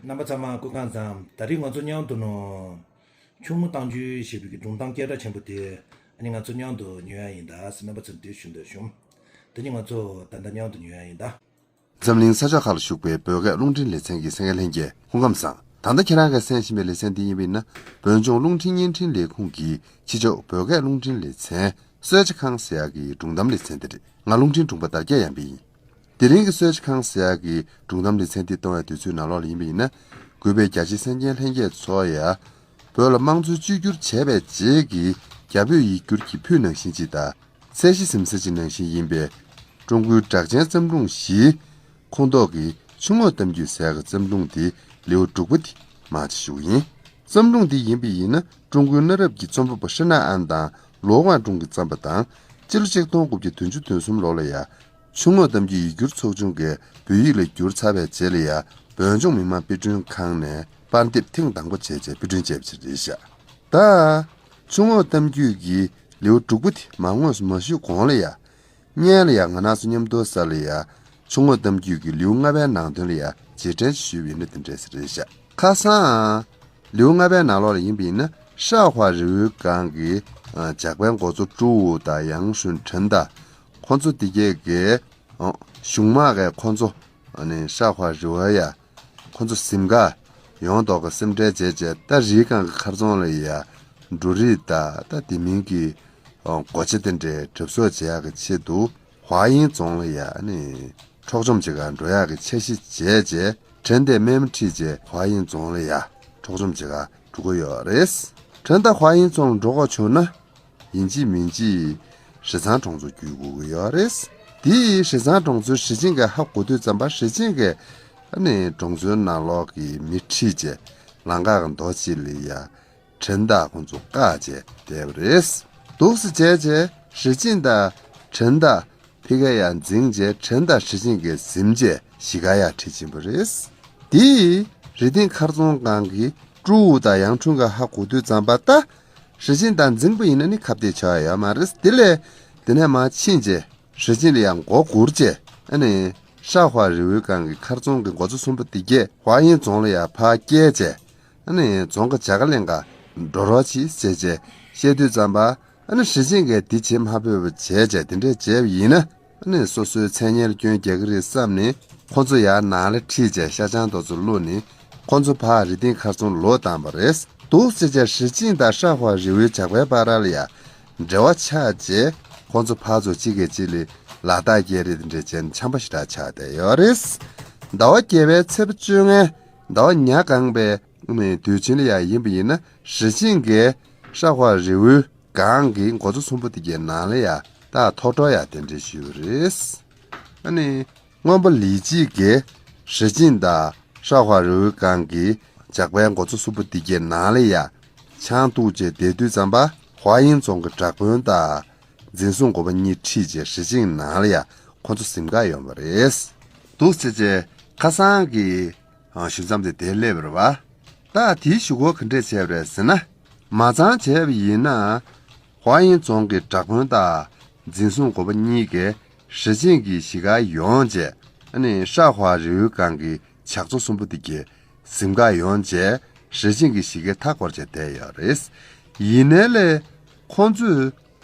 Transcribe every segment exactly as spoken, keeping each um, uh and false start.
རྣམ་པ་ཚང་མ་སྐུ་ཁམས་བཟང་། ད་རིང་ང་ཚོ་མཉམ་དུ་ནོ། ཆུ་མོ་གཏམ་རྒྱུད་ཞེས་པའི་སྒྲུང་གཏམ་སྐད་གྲགས་ཆེན་པོ་དེ་ཨ་ནི་ང་ཚོ་མཉམ་དུ་ཉོ་ཡ་ཡིན་ད་ཟེར། རྣམ་པ་ཚོར་འདི་ཞུ་འདོད་བྱུང་། དེ་ནི་ང་ཚོ་ད་ལྟ་མཉམ་དུ་ཉོ་ཡ་ཡིན་ད། འཛམ་གླིང་ས་ཕྱོགས་ཁག་ལ་བཞུགས་པའི་བོད་སྐད་རླུང་འཕྲིན་ལེ་ཚན་གྱི་གསན་མཁན་ལྷན་རྒྱས་སྐུ་ཁམས་བཟང་། ད་ལྟ་ཁྱེད་རང་གིས་གསན་བཞིན་པའི་ལེ་ཚན་འདི་ཡིན་པ་ཡིན་ན། བོད་ལྗོངས་རླུང་འཕྲིན་བརྙན་འཕྲིན་ལས་ཁུངས་ཀྱི་ཕྱི་ཕྱོགས་བོད་སྐད་རླུང་འཕྲིན་ལེ་ཚན་གསོལ་ཇ་ཁང་ཟེར་ཡག་གི་སྒྲུང་གཏམ་ལེ་ཚན་དེ་རེད། ང་རླུང་འཕྲིན་དྲུང་པ་དར་རྒྱས་ཡང་པི་ཡིན། དེ་རིང་གི་གསོལ་ཇ་ཁང་ཟེར་ཡག་གི་སྒྲུང་གཏམ་ལེ་ཚན་འདི་གཏོང་བའི་དུས་ཚོད་ནང་ལོགས་ལ་ཡིན་པ་ཡིན་ན། གུས་པའི་རྒྱ་ཆེའི་གསན་མཁན་ལྷན་རྒྱས་ཚོ་ཡ། བོད་ལ་དམངས་གཙོའི་བཅོས་བསྒྱུར་བྱས་པའི་རྗེས་ཀྱི་རྒྱ་བོད་ཡིག་སྒྱུར་གྱི་ཕུད་ནང་བཞིན་ཅིག་དང་། ཚད་གཞི་ཟིན་ས་ཅིག་ནང་བཞིན་ཡིན་པའི་ཀྲུང་གོའི་གྲགས་ཅན་བརྩམས་སྒྲུང་བཞིའི་ཁོངས་གཏོགས་ཀྱི་ཆུ་ངོགས་གཏམ་རྒྱུད་ཟེར་ཡག་གི་བརྩམས་སྒྲུང་དེ་ལེའུ་དྲུག་པ་དེ་མར་ཅིག་ཞུ་གི་ཡིན། བརྩམས་སྒྲུང་འདི་ཡིན་པ་ཡིན་ན། ཀྲུང་གོའི་གནའ་རབས་ཀྱི་རྩོམ་པ་པོ་ཧྲི་ན་ཨན་དང་ལོ་ཝང་ཀྲུང་གིས་བརྩམས་པ་དང་། སྤྱི་ལོ་ཆིག་སྟོང་དགུ་བརྒྱ་བདུན་ཅུ་དོན་གསུམ་ལོ་ལ་ཡ། ཆུ་ངོགས་གཏམ་རྒྱུད་ཡིག་སྒྱུར་ཚོགས་ཆུང་གིས་བོད་ཡིག་ལ་བསྒྱུར་ཚར་བའི་རྗེས་ལ་ཡ། བོད་ལྗོངས་མི་དམངས་དཔེ་སྐྲུན་ཁང་ནས་པར་འདེབས་ཐེངས་དང་པོ་བྱས་རྗེས་དཔེ་སྐྲུན་བྱས་པ་ཞིག་རེད་ཤག་ད་ཆུ་ངོགས་གཏམ་རྒྱུད་ཀྱི་ལེའུ་དྲུག་པ་དེ་མ་དངོས་སུ་མ་ཞུས་གོང་ལ་ཡ། སྔོན་ལ་ཡ་ང་རང་ཚོ་མཉམ་དུ་ས་ལ་ཡ། ཆུ་ངོགས་གཏམ་རྒྱུད་ཀྱི་ལེའུ་ལྔ་པའི་ནང་དོན་ལ་ཡ་རྗེས་དྲན་ཞུས་པ་ཡིན་ན་དེ་འདྲས་ཞིག་རེད་ཤག་ཁ་སང་། ལེའུ་ལྔ་པའི་ནང་ལོགས་ལ་ཡིན་པ་ཡིན་ན། ཧྲ་ཧྭ་རི་བོའི་སྒང་གི་ཇག་པའི་འགོ་གཙོ་ཀྲུའུ་ཝུ་དང་ཡང་ཧྲུན་ཁྲེན་ཏཱ། ཁོང་ཚོ་དེ་གས་ཀྱི་གཞུང་དམག་གིས་ཁོང་ཚོ་ཧྲ་ཧྭ་རི་བོ་ཡ། ཁོང་ཚོ་གཟིམ་ཁ་ཡོང་མདོག་གི་སེམས་ཁྲལ་བྱས་བྱས། ད་རིའི་སྒང་གི་མཁར་རྫོང་ལ་ཡ་འབྲུ་རིགས་དང་ད་དེ་མིན་གྱི་སྒོ་ཆ་དེ་འདྲའི་གྲབས་གསོག་བྱེད་ཡག་གི་ཆེད་དུ་ཧྭ་དབྱིན་རྫོང་ལ་ཡ་ནི་འཕྲོག་བཅོམ་བྱེད་གར་འགྲོ་ཡག་གི་འཆར་གཞི་བྱས་བྱས། ཁྲེན་ཏཱས་རྨས་མ་ཁྲིད་བྱས་ཧྭ་དབྱིན་རྫོང་ལ་ཡ་འཕྲོག་བཅོམ་བྱེད་གར་འགྲོ་གི་ཡོད་རེད། ཁྲེན་ཏཱ་ཧྭ་དབྱིན་རྫོང་ལ་འགྲོ་དགོས་བྱུང་ན། ཡིན་གཅིག་མིན་གཅིག་ཧྲི་ཚང་གྲོང་ཚོར་བརྒྱུད་དགོས་ཀྱི་ཡོད་རེད། དེ་ཧྲི་ཚང་གྲོང་ཚོའི་ཧྲི་ཅིན་གྱིས་ཧ་གོ་དུས་ཙམ་པ། ཧྲི་ཅིན་གྱིས་ཨ་ནི་གྲོང་ཚོའི་ནང་ལོགས་ཀྱི་མི་ཁྲིད་བྱས། ལམ་ཁ་གི་མདོ་གཅིག་ལ་ཡ་ཁྲེན་ཏཱ་ཁོང་ཚོ་བཀག་བྱས་བསྡད་པ་རེད། འདུག་སེ་བྱས་བྱས་ཧྲི་ཅིན་དང་ཁྲེན་ཏཱ་ཕ་གིར་ཡར་འཛིངས་བྱས། ཁྲེན་ཏཱ་ཧྲི་ཅིན་གྱིས་ཟིན་བྱས་གཞིས་ཀར་ཡར་ཁྲིད་ཕྱིན་པ་རེད། དེ་རི་སྟེང་མཁར་རྫོང་སྒང་གི་ཀྲུའུ་ཝུ་དང་ཡང་ཧྲུན་གྱིས་ཧ་གོ་དུས་ཙམ་པ། ད་ཧྲི་ཅིན་དང་འཛིངས་པ་ཡིན་ན་ནི་ཁ་གཏད་ཆོག་ཡ་ཡོད་མ་རེད། དེ་ལས་དེ་ནས་མར་ཕྱིན་བྱས་ཧྲི་ཅིན་ལ་ཡང་མགོ་སྒུར་བྱས། ཨ་ནི་ཧྲ་ཧྭ་རི་བོའི་སྒང་གི་མཁར་རྫོང་གི་འགོ་གཙོ་གསུམ་པོ་དེ་གས་ཧྭ་དབྱིན་རྫོང་ལ་ཡང་ཕར་བསྐྱལ་བྱས། ཨ་ནི་རྫོང་ཁ་ཇ་ག་ལེན་གར་འགྲོ་རོགས་གྱིས་ཟེར་བྱས་བཤད་དུས་ཙམ་པ། ཨ་ནི་ཧྲི་ཅིན་གྱིས་འདི་བྱེད་མ་ཕོད་པ་བྱས་བྱས་དེ་འདྲས་བྱས་པ་ཡིན་ན། ཨ་ནི་སོ་སོའི་མཚན་སྙན་ལ་སྐྱོན་རྒྱག་གི་རེད་བསམ་ནས། ཁོ་ཚོ་ཡར་ནང་ལ་ཁྲིད་བྱས་ཤ་ཆང་དེ་ཚོ་བླུགས་ནས། ཁོ་ཚོ་ཕར་རི་སྟེང་མཁར་རྫོང་ལོག་བཏང་པ་རེད། འདུག་སེ་བྱས་ཧྲི་ཅིན་དང་ཧྲ་ཧྭ་རི་བོའི་ཇག་པའི་བར་ལ་ཡ་འབྲེལ་བ་ཆགས་བྱས། ཁོ་ཚོ་ཕར་ཚུར་གཅིག་གིས་གཅིག་ལ་ལག་རྟགས་བཀལ་རེས་དེ་འདྲས་བྱས་ནས་འཆམ་པོ་ཞེ་དྲག་ཆགས་བསྡད་ཡོད་རེད། ཟླ་བ་བརྒྱད་པའི་ཚེས་པ་བཅོ་ལྔ། ཟླ་བ་ཉ་གང་པའི་དུས་ཆེན་ལ་ཡ་ཡིན་པ་ཡིན་ན། ཧྲི་ཅིན་གྱིས་ཧྲ་ཧྭ་རི་བོའི་སྒང་གི་འགོ་གཙོ་གསུམ་པོ་དེ་གའི་ནང་ལ་ཡ་ད་ཐོག་འགྲོ་ཡ་དེ་འདྲས་ཞུས་པ་རེད། ཨ་ནི་སྔོན་པོ་ལི་ཅི་གིས་ཧྲི་ཅིན་དང་ཧྲ་ཧྭ་རི་བོའི་སྒང་གི་ཇག་པའི་འགོ་གཙོ་གསུམ་པོ་དེ་གའི་ནང་ལ་ཡ་ཆང་འཐུང་བྱས་བསྡད་དུས་ཙམ་པ། ཧྭ་དབྱིན་རྫོང་གི་དྲག་དཔོན་དང་འཛིན་བཟུང་འགོ་པ་གཉིས་ཁྲིད་བྱས་ཧྲི་ཅིན་ནང་ལ་ཡ་ཁོ་ཚོ་གཟིམ་གར་ཡོང་བ་རེད། འདུག་སེ་བྱས་ཁ་སང་གི་ཞུ་མཚམས་དེ་དེར་སླེབས་པ་རེད་པ། ད་དེའི་གཞུག་གུ་ག་འདྲས་བྱས་པ་རེད་ཟེར་ན། མ་ཚང་བྱས་པ་ཡིན་ན། ཧྭ་དབྱིན་རྫོང་གི་དྲག་དཔོན་དང་འཛིན་བཟུང་འགོ་པ་གཉིས་ཀས་ཧྲི་ཅིན་གྱི་གཞིས་ཀར་ཡོང་བྱས། ཨ་ནི་ཧྲ་ཧྭ་རི་བོའི་སྒང་གི་ཇག་ཚོགས་གསུམ་པོ་དེ་གའི་གཟིམ་གར་ཡོང་བྱས། ཧྲི་ཅིན་གྱི་གཞིས་ཀའི་མཐའ་བསྐོར་བྱས་བསྡད་ཡོད་རེད། ཡིན་ནའི་ལས་ཁོང་ཚོས་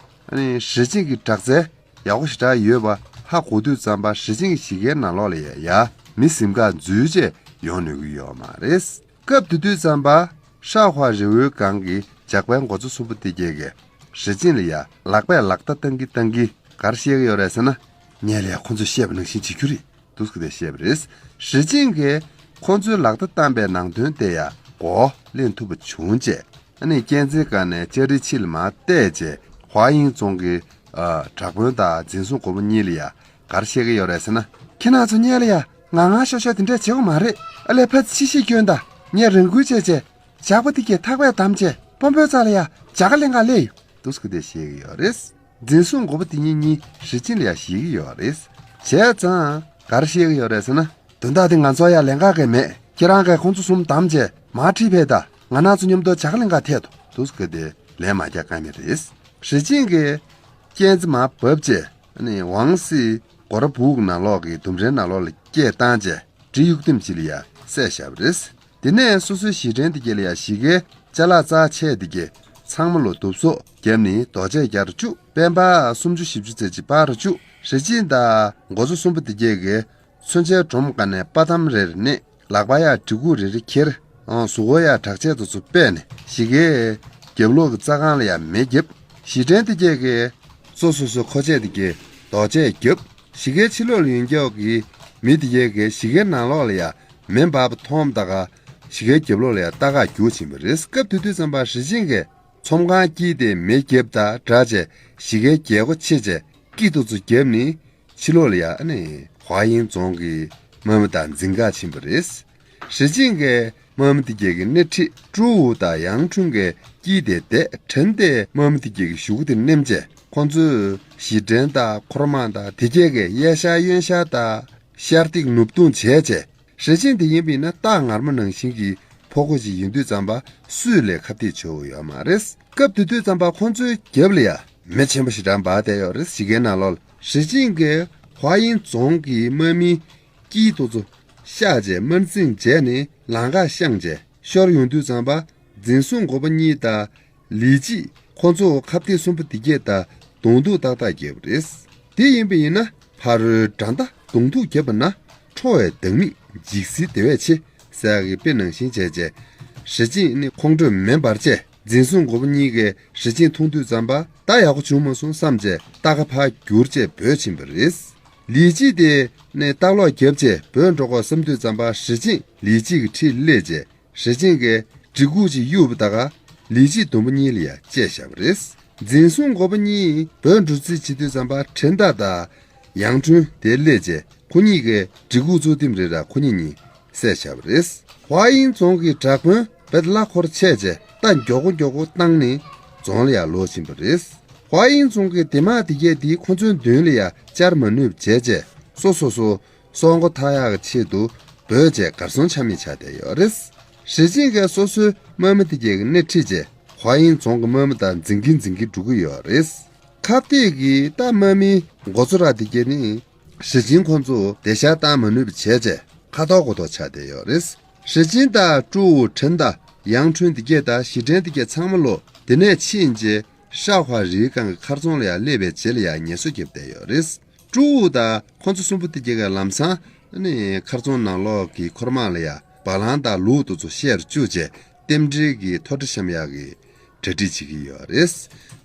ཨ་ནི་ཧྲི་ཅིན་གྱི་དྲག་རྩལ་ཡག་པོ་ཞེ་དྲག་ཡོད་པ་ཧ་གོ་དུས་ཙམ་པ། ཧྲི་ཅིན་གྱི་གཞིས་ཀའི་ནང་ལོགས་ལ་ཡ་ཡ་མི་གཟིམ་གར་འཛུལ་བྱས་ཡོང་ནུས་ཀྱི་ཡོད་མ་རེད། སྐབས་དེ་དུས་ཙམ་པ། ཧྲ་ཧྭ་རི་བོའི་སྒང་གི་ཇག་པའི་འགོ་གཙོ་གསུམ་པོ་དེ་གས་ཀྱིས་ཧྲི་ཅིན་ལ་ཡ་ལག་པས་ལག་རྟགས་བཏང་གི་བཏང་གི་ག་རེ་བཤད་ཀྱི་ཡོད་རེད་ཟེར་ན། ངས་ལ་ཡ་ཁོ་ཚོས་བཤད་པ་ནང་བཞིན་བྱེད་རྒྱུ་རེད། འདུག་སེ་བཤད་པ་རེད། ཧྲི་ཅིན་གྱིས་ཁོ་ཚོའི་ལག་རྟགས་བཏང་པའི་ནང་དོན་དེ་ཡ་མགོ་ལེན་ཐུབ་པ་བྱུང་བྱས། ཨ་ནི་གཅན་གཟན་སྒང་ནས་ལྕགས་རིའི་ཕྱི་ལ་མར་བལྟས་བྱས། ཧྭ་དབྱིན་རྫོང་གི་ཨ་དྲག་དཔོན་དང་འཛིན་བཟུང་འགོ་པ་གཉིས་ལ་ཡ་ག་རེ་བཤད་ཀྱི་ཡོད་རེད་ཟེར་ན། ཁྱེད་རང་ཚོ་སྔོན་ལ་ཡ་ངང་ངང་ཤོག་ཤོག་དེ་འདྲས་བྱེད་དགོས་མ་རེད། ཨ་ལས་ཕར་ཕྱི་བཤིག་སྐྱོན་དང་། ངས་རང་འགུལ་བྱས་བྱས། ཇག་པ་དེ་གས་ཐག་པས་བསྡམས་བྱས་དཔོན་པོའི་རྩ་ལ་ཡ་ཇ་ག་ལེན་གར་སླེབས་ཡོད། འདུག་སེ་བཤད་ཀྱི་ཡོད་རེད། འཛིན་བཟུང་འགོ་པ་དེ་གཉིས་གཉིས་ཧྲི་ཅིན་ལ་ཡ་ཞེད་ཀྱི་ཡོད་རེད། བྱས་ཙང་ག་རེ་བཤད་ཀྱི་ཡོད་རེད་ཟེར་ན། དོན་དག་དེ་ང་ཚོ་ཡ་ལེན་ག་གི་མེད། ཁྱེད་རང་གིས་ཁོང་ཚོ་གསུམ་བསྡམས་བྱས་མར་ཁྲིད་ཕེབས་དང་། ང་རང་ཚོ་མཉམ་དུ་ཇ་ག་ལེན་གར་ཐད་དོ། འདུག་སེ་ལན་མ་རྒྱག་ཀ་མེད་རེད། ཧྲི་ཅིན་གྱིས་གཅན་གཟན་མར་བབས་བྱས། ཨ་ནི་ཝང་སི་སྒོ་ར་སྦུག་ནང་ལོགས་ཀྱི་ལྡུམ་རའི་ནང་ལོགས་ལ་སྐད་བཏང་བྱས། གྲི་གཡུག་ལྡེམ་ཅིག་ལ་ཡ་བསད་བཞག་པ་རེད། དེ་ནས་སོ་སོའི་གཞིས་ཕྲན་དེ་གས་ལ་ཡང་གཞིས་ཀའི་ཅ་ལག་རྩ་ཆེ་དེ་གས་ཚང་མ་ལོ་བསྡུ་གསོག་བརྒྱབ་ནས་རྡོ་ཆས་བརྒྱ་དང་བཅུ། སྤེན་པ་སུམ་ཅུ་བཞི་བཅུ་ཙམ་ཅིག་སྤར་བཅུག། ཞི་ཅིན་དང་འགོ་གཙོ་གསུམ་པོ་དེ་གས་ཀྱིས་མཚོན་ཆའི་སྒྲོམ་སྒང་ནས་པར་ཐམ་རེར་མནན། ལག་པ་ཡ་གྲི་གུག་རེ་རེ་འཁྱེར། ཨང་གཟུགས་པོ་ཡ་དྲག་ཆས་དེ་ཚོ་སྤས་ནས་གཞིས་ཀའི་རྒྱབ་ལོགས་ཀྱི་རྩྭ་སྒང་ལ་ཡ་མེ་བརྒྱབ། གཞིས་ཕྲན་དེ་གས་ཀྱིས་སོ་སོ་སོའི་མཁོ་ཆས་དེ་གས་རྡོ་ཆས་བརྒྱབ། གཞིས་ཀའི་ཕྱི་ལོགས་ལ་ཡོད་མཁན་གྱི་མི་དེ་གས་ཀྱིས་གཞིས་ཀའི་ནང་ལོགས་ལ་ཡ་མེ་འབར་བ་མཐོང་ད་ག་གཞིས་ཀའི་རྒྱབ་ལོགས་ལ་ཡ་ལྟ་ག་རྒྱུག་ཕྱིན་པ་རེད། སྐབས་དེ་དུས་ཙམ་པ་ཞི་ཅིན་གྱིས་ཚོམས་ཁང་དཀྱིལ་དེ་མེ་བརྒྱབ་དང་སྦྲགས་བྱས་གཞིས་ཀའི་རྒྱལ་སྒོ་ཕྱེ་བྱས་དཀྱིལ་དེ་ཚོ་བརྒྱབ་ནས་ཕྱི་ལོགས་ལ་ཡ་ཨ་ནི་ཧྭ་དབྱིན་རྫོང་གི་དམག་མི་དང་འཛིང་ག་ཕྱིན་པ་རེད། ཞི་ཅིན་གྱིས་དམག་མི་དེ་གས་ཀྱི་སྣེ་ཁྲིད་ཀྲུའུ་ཝུ་དང་ཡང་ཁྲུན་གྱིས་དཀྱིལ་དེ་བསྡད། ཁྲེན་ཏེས་དམག་མི་དེ་གས་ཀྱི་གཞུག་གུ་དེ་མནན་བྱས་ཁོང་ཚོས་གཞིས་ཕྲན་དང་འཁོར་དམག་དང་དེ་གས་ཀྱི་གཡས་ཤར་གཡོན་ཤར་དང་ཤར་སྟེགས་ནུབ་བརྡུངས་བྱས་བྱས། ཞི་ཅིན་དེ་ཡིན་པ་ཡིན་ན་སྟག་ངར་མོ་ནང་བཞིན་གྱི་ཕོ་རྒོད་ཅིག་ཡིན་དུས་ཙམ་པ་སུས་ལས་ཁ་གཏད་གཅོག་གི་ཡོད་མ་རེད། སྐབས་དེ་དུས་ཙམ་པ་ཁོང་ཚོའི་རྒྱབ་ལ་ཡ་མེ་ཆེན་པོ་ཞེ་དྲག་འབར་བསྡད་ཡོད་རེད། གཞིས་ཀའི་ནང་ལོགས་ལ་ཞི་ཅིན་གྱིས་ཧྭ་དབྱིན་རྫོང་གི་དམག་མིའི་དཀྱིལ་དེ་ཚོ་གཤགས་བྱས་དམར་འཛིང་བྱས་ནས་ལམ་ཁ་བཤངས་བྱས་ཤོར་ཡོང་དུས་ཙམ་པ་འཛིན་བཟུང་འགོ་པ་གཉིས་དང་ལི་ཅི་ཁོང་ཚོ་ཁ་གཏད་གསུམ་པོ་དེ་གས་དང་གདོང་ཐུག་ཏག་ཏག་བརྒྱབ་པ་རེད། དེ་ཡིན་པ་ཡིན་ན་ཕ་རོལ་དགྲ་ཟླ་གདོང་ཐུག་བརྒྱབ་པ་ན་ཁྲོ་བའི་སྡང་མིག་འཇིགས་སེལ་དེ་བས་ཆེ་ཟེར་ཡག་གི་དཔེ་ནང་བཞིན་བྱས་བྱས། ཞི་ཅིན་ནི་ཁོང་ཁྲོས་མེ་འབར་བྱས་འཛིན་བཟུང་འགོ་པ་གཉིས་ཀས་ཞི་ཅིན་མཐོང་དུས་ཙམ་པ་ད་ཡག་པོ་བྱུང་མ་སོང་བསམ་བྱས་རྟ་ཁ་ཕར་བསྒྱུར་བྱས་བྲོས་ཕྱིན་པ་རེད། ལི་ཅི་དེ་ནས་ལྟག་ལོག་བརྒྱབ་བྱས་བྲོས་འགྲོ་དགོས་བསམ་དུས་ཙམ་པ་ཞི་ཅིན་ལི་ཅི་གི་འཁྲིས་སླེབས་བྱས། ཞི་ཅིན་གྱིས་གྲི་གུག་ཅིག་གཡུགས་པ་ད་ག་ལི་ཅི་དུམ་བུ་གཉིས་ལ་ཡ་བཅད་བཞག་པ་རེད། འཛིན་བཟུང་འགོ་པ་གཉིས་བྲོས་འགྲོ་རྩིས་བྱེད་དུས་ཙམ་པ་ཁྲེན་ཏ་དང་ཡང་ཁྲུན་དེ་སླེབས་བྱས་ཁོ་གཉིས་ཀྱིས་གྲི་གུག་ཚུར་བསྟིམ་རེ་ར་ཁོ་གཉིས་གཉིས་བསད་བཞག་པ་རེད། ཧྭ་དབྱིན་རྫོང་གི་དྲག་དཔོན་བེད་གླ་འཁོར་ཆད་བྱས་རྟ་མགྱོགས་པོ་མགྱོགས་པོ་བཏང་ནས་རྫོང་ལ་ཡ་ལོག་ཕྱིན་པ་རེད། ཧྭ་དབྱིན་རྫོང་གི་སྡེ་དམག་དེ་གས་དེ་ཁོ་ཚོའི་མདུན་ལ་ཡ་བཅར་མ་ནུས་བྱས་བྱས་སོ་སོ་སོ། སྲོག་མགོ་ཐག་ཡག་གི་ཆེད་དུ་བྲོས་བྱས་གར་སོང་ཆ་མེད་ཆགས་བསྡད་ཡོད་རེད། ཞི་ཅིན་གྱིས་སོ་སོའི་དམག་མི་དེ་གས་ཀྱི་སྣེ་ཁྲིད་བྱས་ཧྭ་དབྱིན་རྫོང་གི་དམག་མི་དང་འཛིང་གིན་འཛིང་གིན་འགྲོ་གི་ཡོད་རེད། ཁ་གཏད་ཀྱི་རྟ་དམག་མིའི་འགོ་གཙོ་ར་དེ་གས་ནི་ཞི་ཅིན་ཁོང་ཚོ་དེ་ཤ་བཏང་མ་ནུས་པ་བྱས་བྱས་ཁ་ཐོག་མགོ་ཐོག་ཆགས་བསྡད་ཡོད་རེད། ཞི་ཅིན་དང་ཀྲུའུ་ཁྲིན་དང་ཡང་ཁྲུན་དེ་གས་དང་ཞི་ཁྲིན་དེ་གས་ཚང་མ་ལོ་དེ་ནས་ཕྱིན་རྗེས་ཤ་ཧྭ་རིའི་སྒང་གི་མཁར་རྫོང་ལ་ཡང་སླེབས་པའི་རྗེས་ལ་ཡང་ངལ་གསོ་བརྒྱབ་བསྡད་ཡོད་རེད། ཀྲུའུ་དང་ཁོང་ཚོ་གསུམ་པོ་དེ་གས་ཀྱི་ལམ་སང་ནི་མཁར་རྫོང་ནང་ལོགས་ཀྱི་འཁོར་དམག་ལ་ཡང་བ་ལང་དང་ལུག་དེ་ཚོ་བཤེར་བཅུག་བྱས་རྟེན་འབྲེལ་གྱི་ཐོ་འདྲི་བཤམས་ཡག་གི་གྲ་སྒྲིག་བྱེད་ཀྱི་ཡོད་རེད།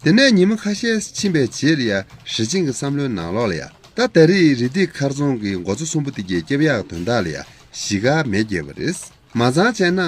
དེ་ནས་ཉི་མ་ཁ་ཤས་ཕྱིན་པའི་རྗེས་ལ་ཡང་ཞི་ཅིན་གྱི་བསམ་བློའི་ནང་ལོགས་ལ་ཡང་ད་ད་རེས་རི་ཏི་མཁར་རྫོང་གི་འགོ་གཙོ་གསུམ་པོ་དེ་གས་སྐྱོབ་ཡག་དོན་དག་ལ་ཡང་གཞིས་ཀར་མེ་བརྒྱབ་པ་རེད། མ་ཚང་བྱས་ན་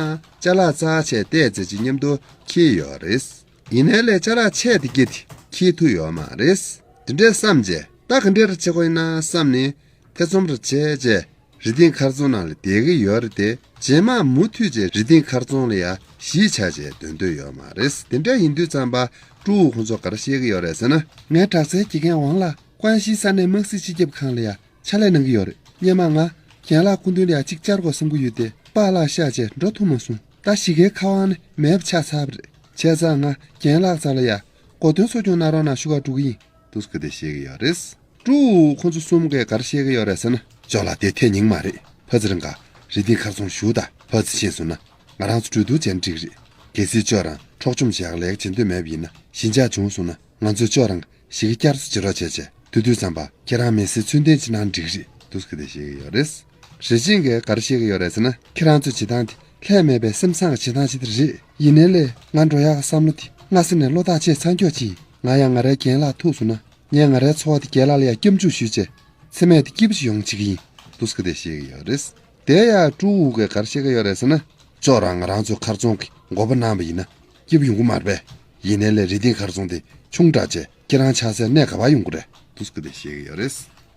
ཅ་ལག་རྩ་ཆེ་བལྟས་ཚེ་ཅིག་མཉམ་དུ་འཁྱེར་ཡོད་རེད། ཡིན་ནའི་ལས་ཅ་ལག་ཆེ་དེ་གས་དེ་འཁྱེར་ཐུབ་ཡོད་མ་རེད། དེ་འདྲས་བསམ་རྗེས་ད་ག་འདྲས་ར་བྱེད་དགོས་ཡིན་ན་བསམ་ནས་ཐེ་ཚོམ་ར་བྱས་རྗེས་རི་ཏི་མཁར་རྫོང་ནང་ལ་བསྡད་ཀྱི་ཡོད་རེད་དེ། རྗེས་མ་མུ་མཐུད་བྱས་རི་ཏི་མཁར་རྫོང་ལ་ཡ་གཞིས་ཆགས་བྱས་སྡོད་འདོད་ཡོད་མ་རེད། དེ་འདྲ་ཡིན་དུས་ཙམ་པ་ཀྲུའུ་ཁོང་ཚོ་ག་རེ་བཤད་ཀྱི་ཡོད་རེད་ཟེར་ན། ངའི་དྲག་རྩལ་དགེ་རྒན་ཝང་ལགས་ཀོན་ཤིའི་ས་གནས་དམག་སྲིད་སྤྱི་ཁྱབ་ཁང་ལ་ཡ་ཕྱག་ལས་གནང་གི་ཡོད་རེད། སྔོན་མ་ང་རྒན་ལགས་སྐུ་མདུན་ལ་ཡ་གཅིག་བཅར་དགོས་བསམ་གྱི་ཡོད་དེ་པཱ་ལགས་གཤགས་བྱས་འགྲོ་ཐུབ་མ་སོང་། ད་གཞིས་ཀའི་ཁ་དབང་ནི་མེད་པ་ཆགས་ཚར་བ་རེད། བྱས་ཙང་ང་རྒན་ལགས་རྩ་ལ་ཡ་གོ་སྟོན་གསོ་སྐྱོང་གནང་རོགས་གནང་ཞུ་ག་འགྲོ་གི་ཡིན། འདུག་སེ་གི་དེ་བཤད་ཀྱི་ཡོད་རེད། ཀྲུའུ་ཁོང་ཚོ་གསུམ་གས་ག་རེ་བཤད་ཀྱི་ཡོད་རེད་ཟེར་ན། ཅོག་ལགས་དེ་ཐད་ཉིང་མ་རེད། ཕ་ཚི་རང་ག་རི་ཏི་མཁར་རྫོང་བཞུགས་དང་ཕ་ཚི་ཕྱིན་སོང་ན་ང་རང་ཚོ་གྲོས་བསྡུར་བྱས་ན་འགྲིག་རེད། གལ་སྲིད་ཅོག་རང་འཕྲོག་བཅོམ་བྱེད་ཡག་ལས་ཀ་བྱེད་འདོད་མེད་པ་ཡིན་ན་ཞི་འཇགས་བྱུང་སོང་ན་ང་ཚོས་ཅོག་རང་གཞིས་ཀ་བསྐྱར་གསོ་བྱེད་རོགས་བྱས་བྱས་དེ་དུས་ཙམ་པ་ཁྱེད་རང་མི་སེར་ཚུལ་ལྡན་ཅིག་གནང་འགྲིག་རེད། འདུག་སེ་གི་དེ་བཤད་ཀྱི་ཡོད་རེད། ཞི་ཅིན་གས་ག་རེ་བཤད་ཀྱི་ཡོད་རེད་ཟེར་ན། ཁྱེད་རང་ཚོའི་བྱེད་སྟངས་དེ་ལྷད་མེད་པའི་སེམས་བཟང་གི་བྱེད་སྟངས་ཅིག་དེ་རེད། ཡིན་ནའི་ལས་ང་འགྲོ་ཡག་གི་བསམ་བློ་དེ་སྔ་ས་ནས་བློ་ཐག་བཅད་ཚར་མཁན་ཅིག་ཡིན། ང་ཡང་ང་རའི་རྒན་ལགས་ཐུག་སོང་ན། ངས་ང་རའི་འཚོ་བ་དེ་རྒན་ལགས་ལ་ཡང་སྐྱབས་འཇུག་ཞུས་བྱས། འཚེ་མེད་དེ་སྐྱིད་པོ་ཞིག་ཡོང་བྱེད་ཀྱི་ཡིན། འདུག་སེ་གི་དེ་བཤད་ཀྱི་ཡོད་རེད། དེ་ཡང་ཀྲུའུ་ཝུ་གིས་ག་རེ་བཤད་ཀྱི་ཡོད་རེད་ཟེར་ན། ཅོག་རང་ང་རང་ཚོའི་མཁར་རྫོང་གི་འགོ་པ་གནང་བ་ཡིན་ན་སྐྱིད་པོ་ཡོང་གི་མ་རེད་པས། ཡིན་ནའི་ལས་རི་ཏི་མཁར་རྫོང་དེ་ཆུང་དྲགས་བྱས་ཁྱེད་རང་ཆགས་སའི་གནས་ག་པར་ཡོང་གི་རེད། འདུག་སེ་གི་དེ་བཤད་ཀྱི་ཡོད་རེད།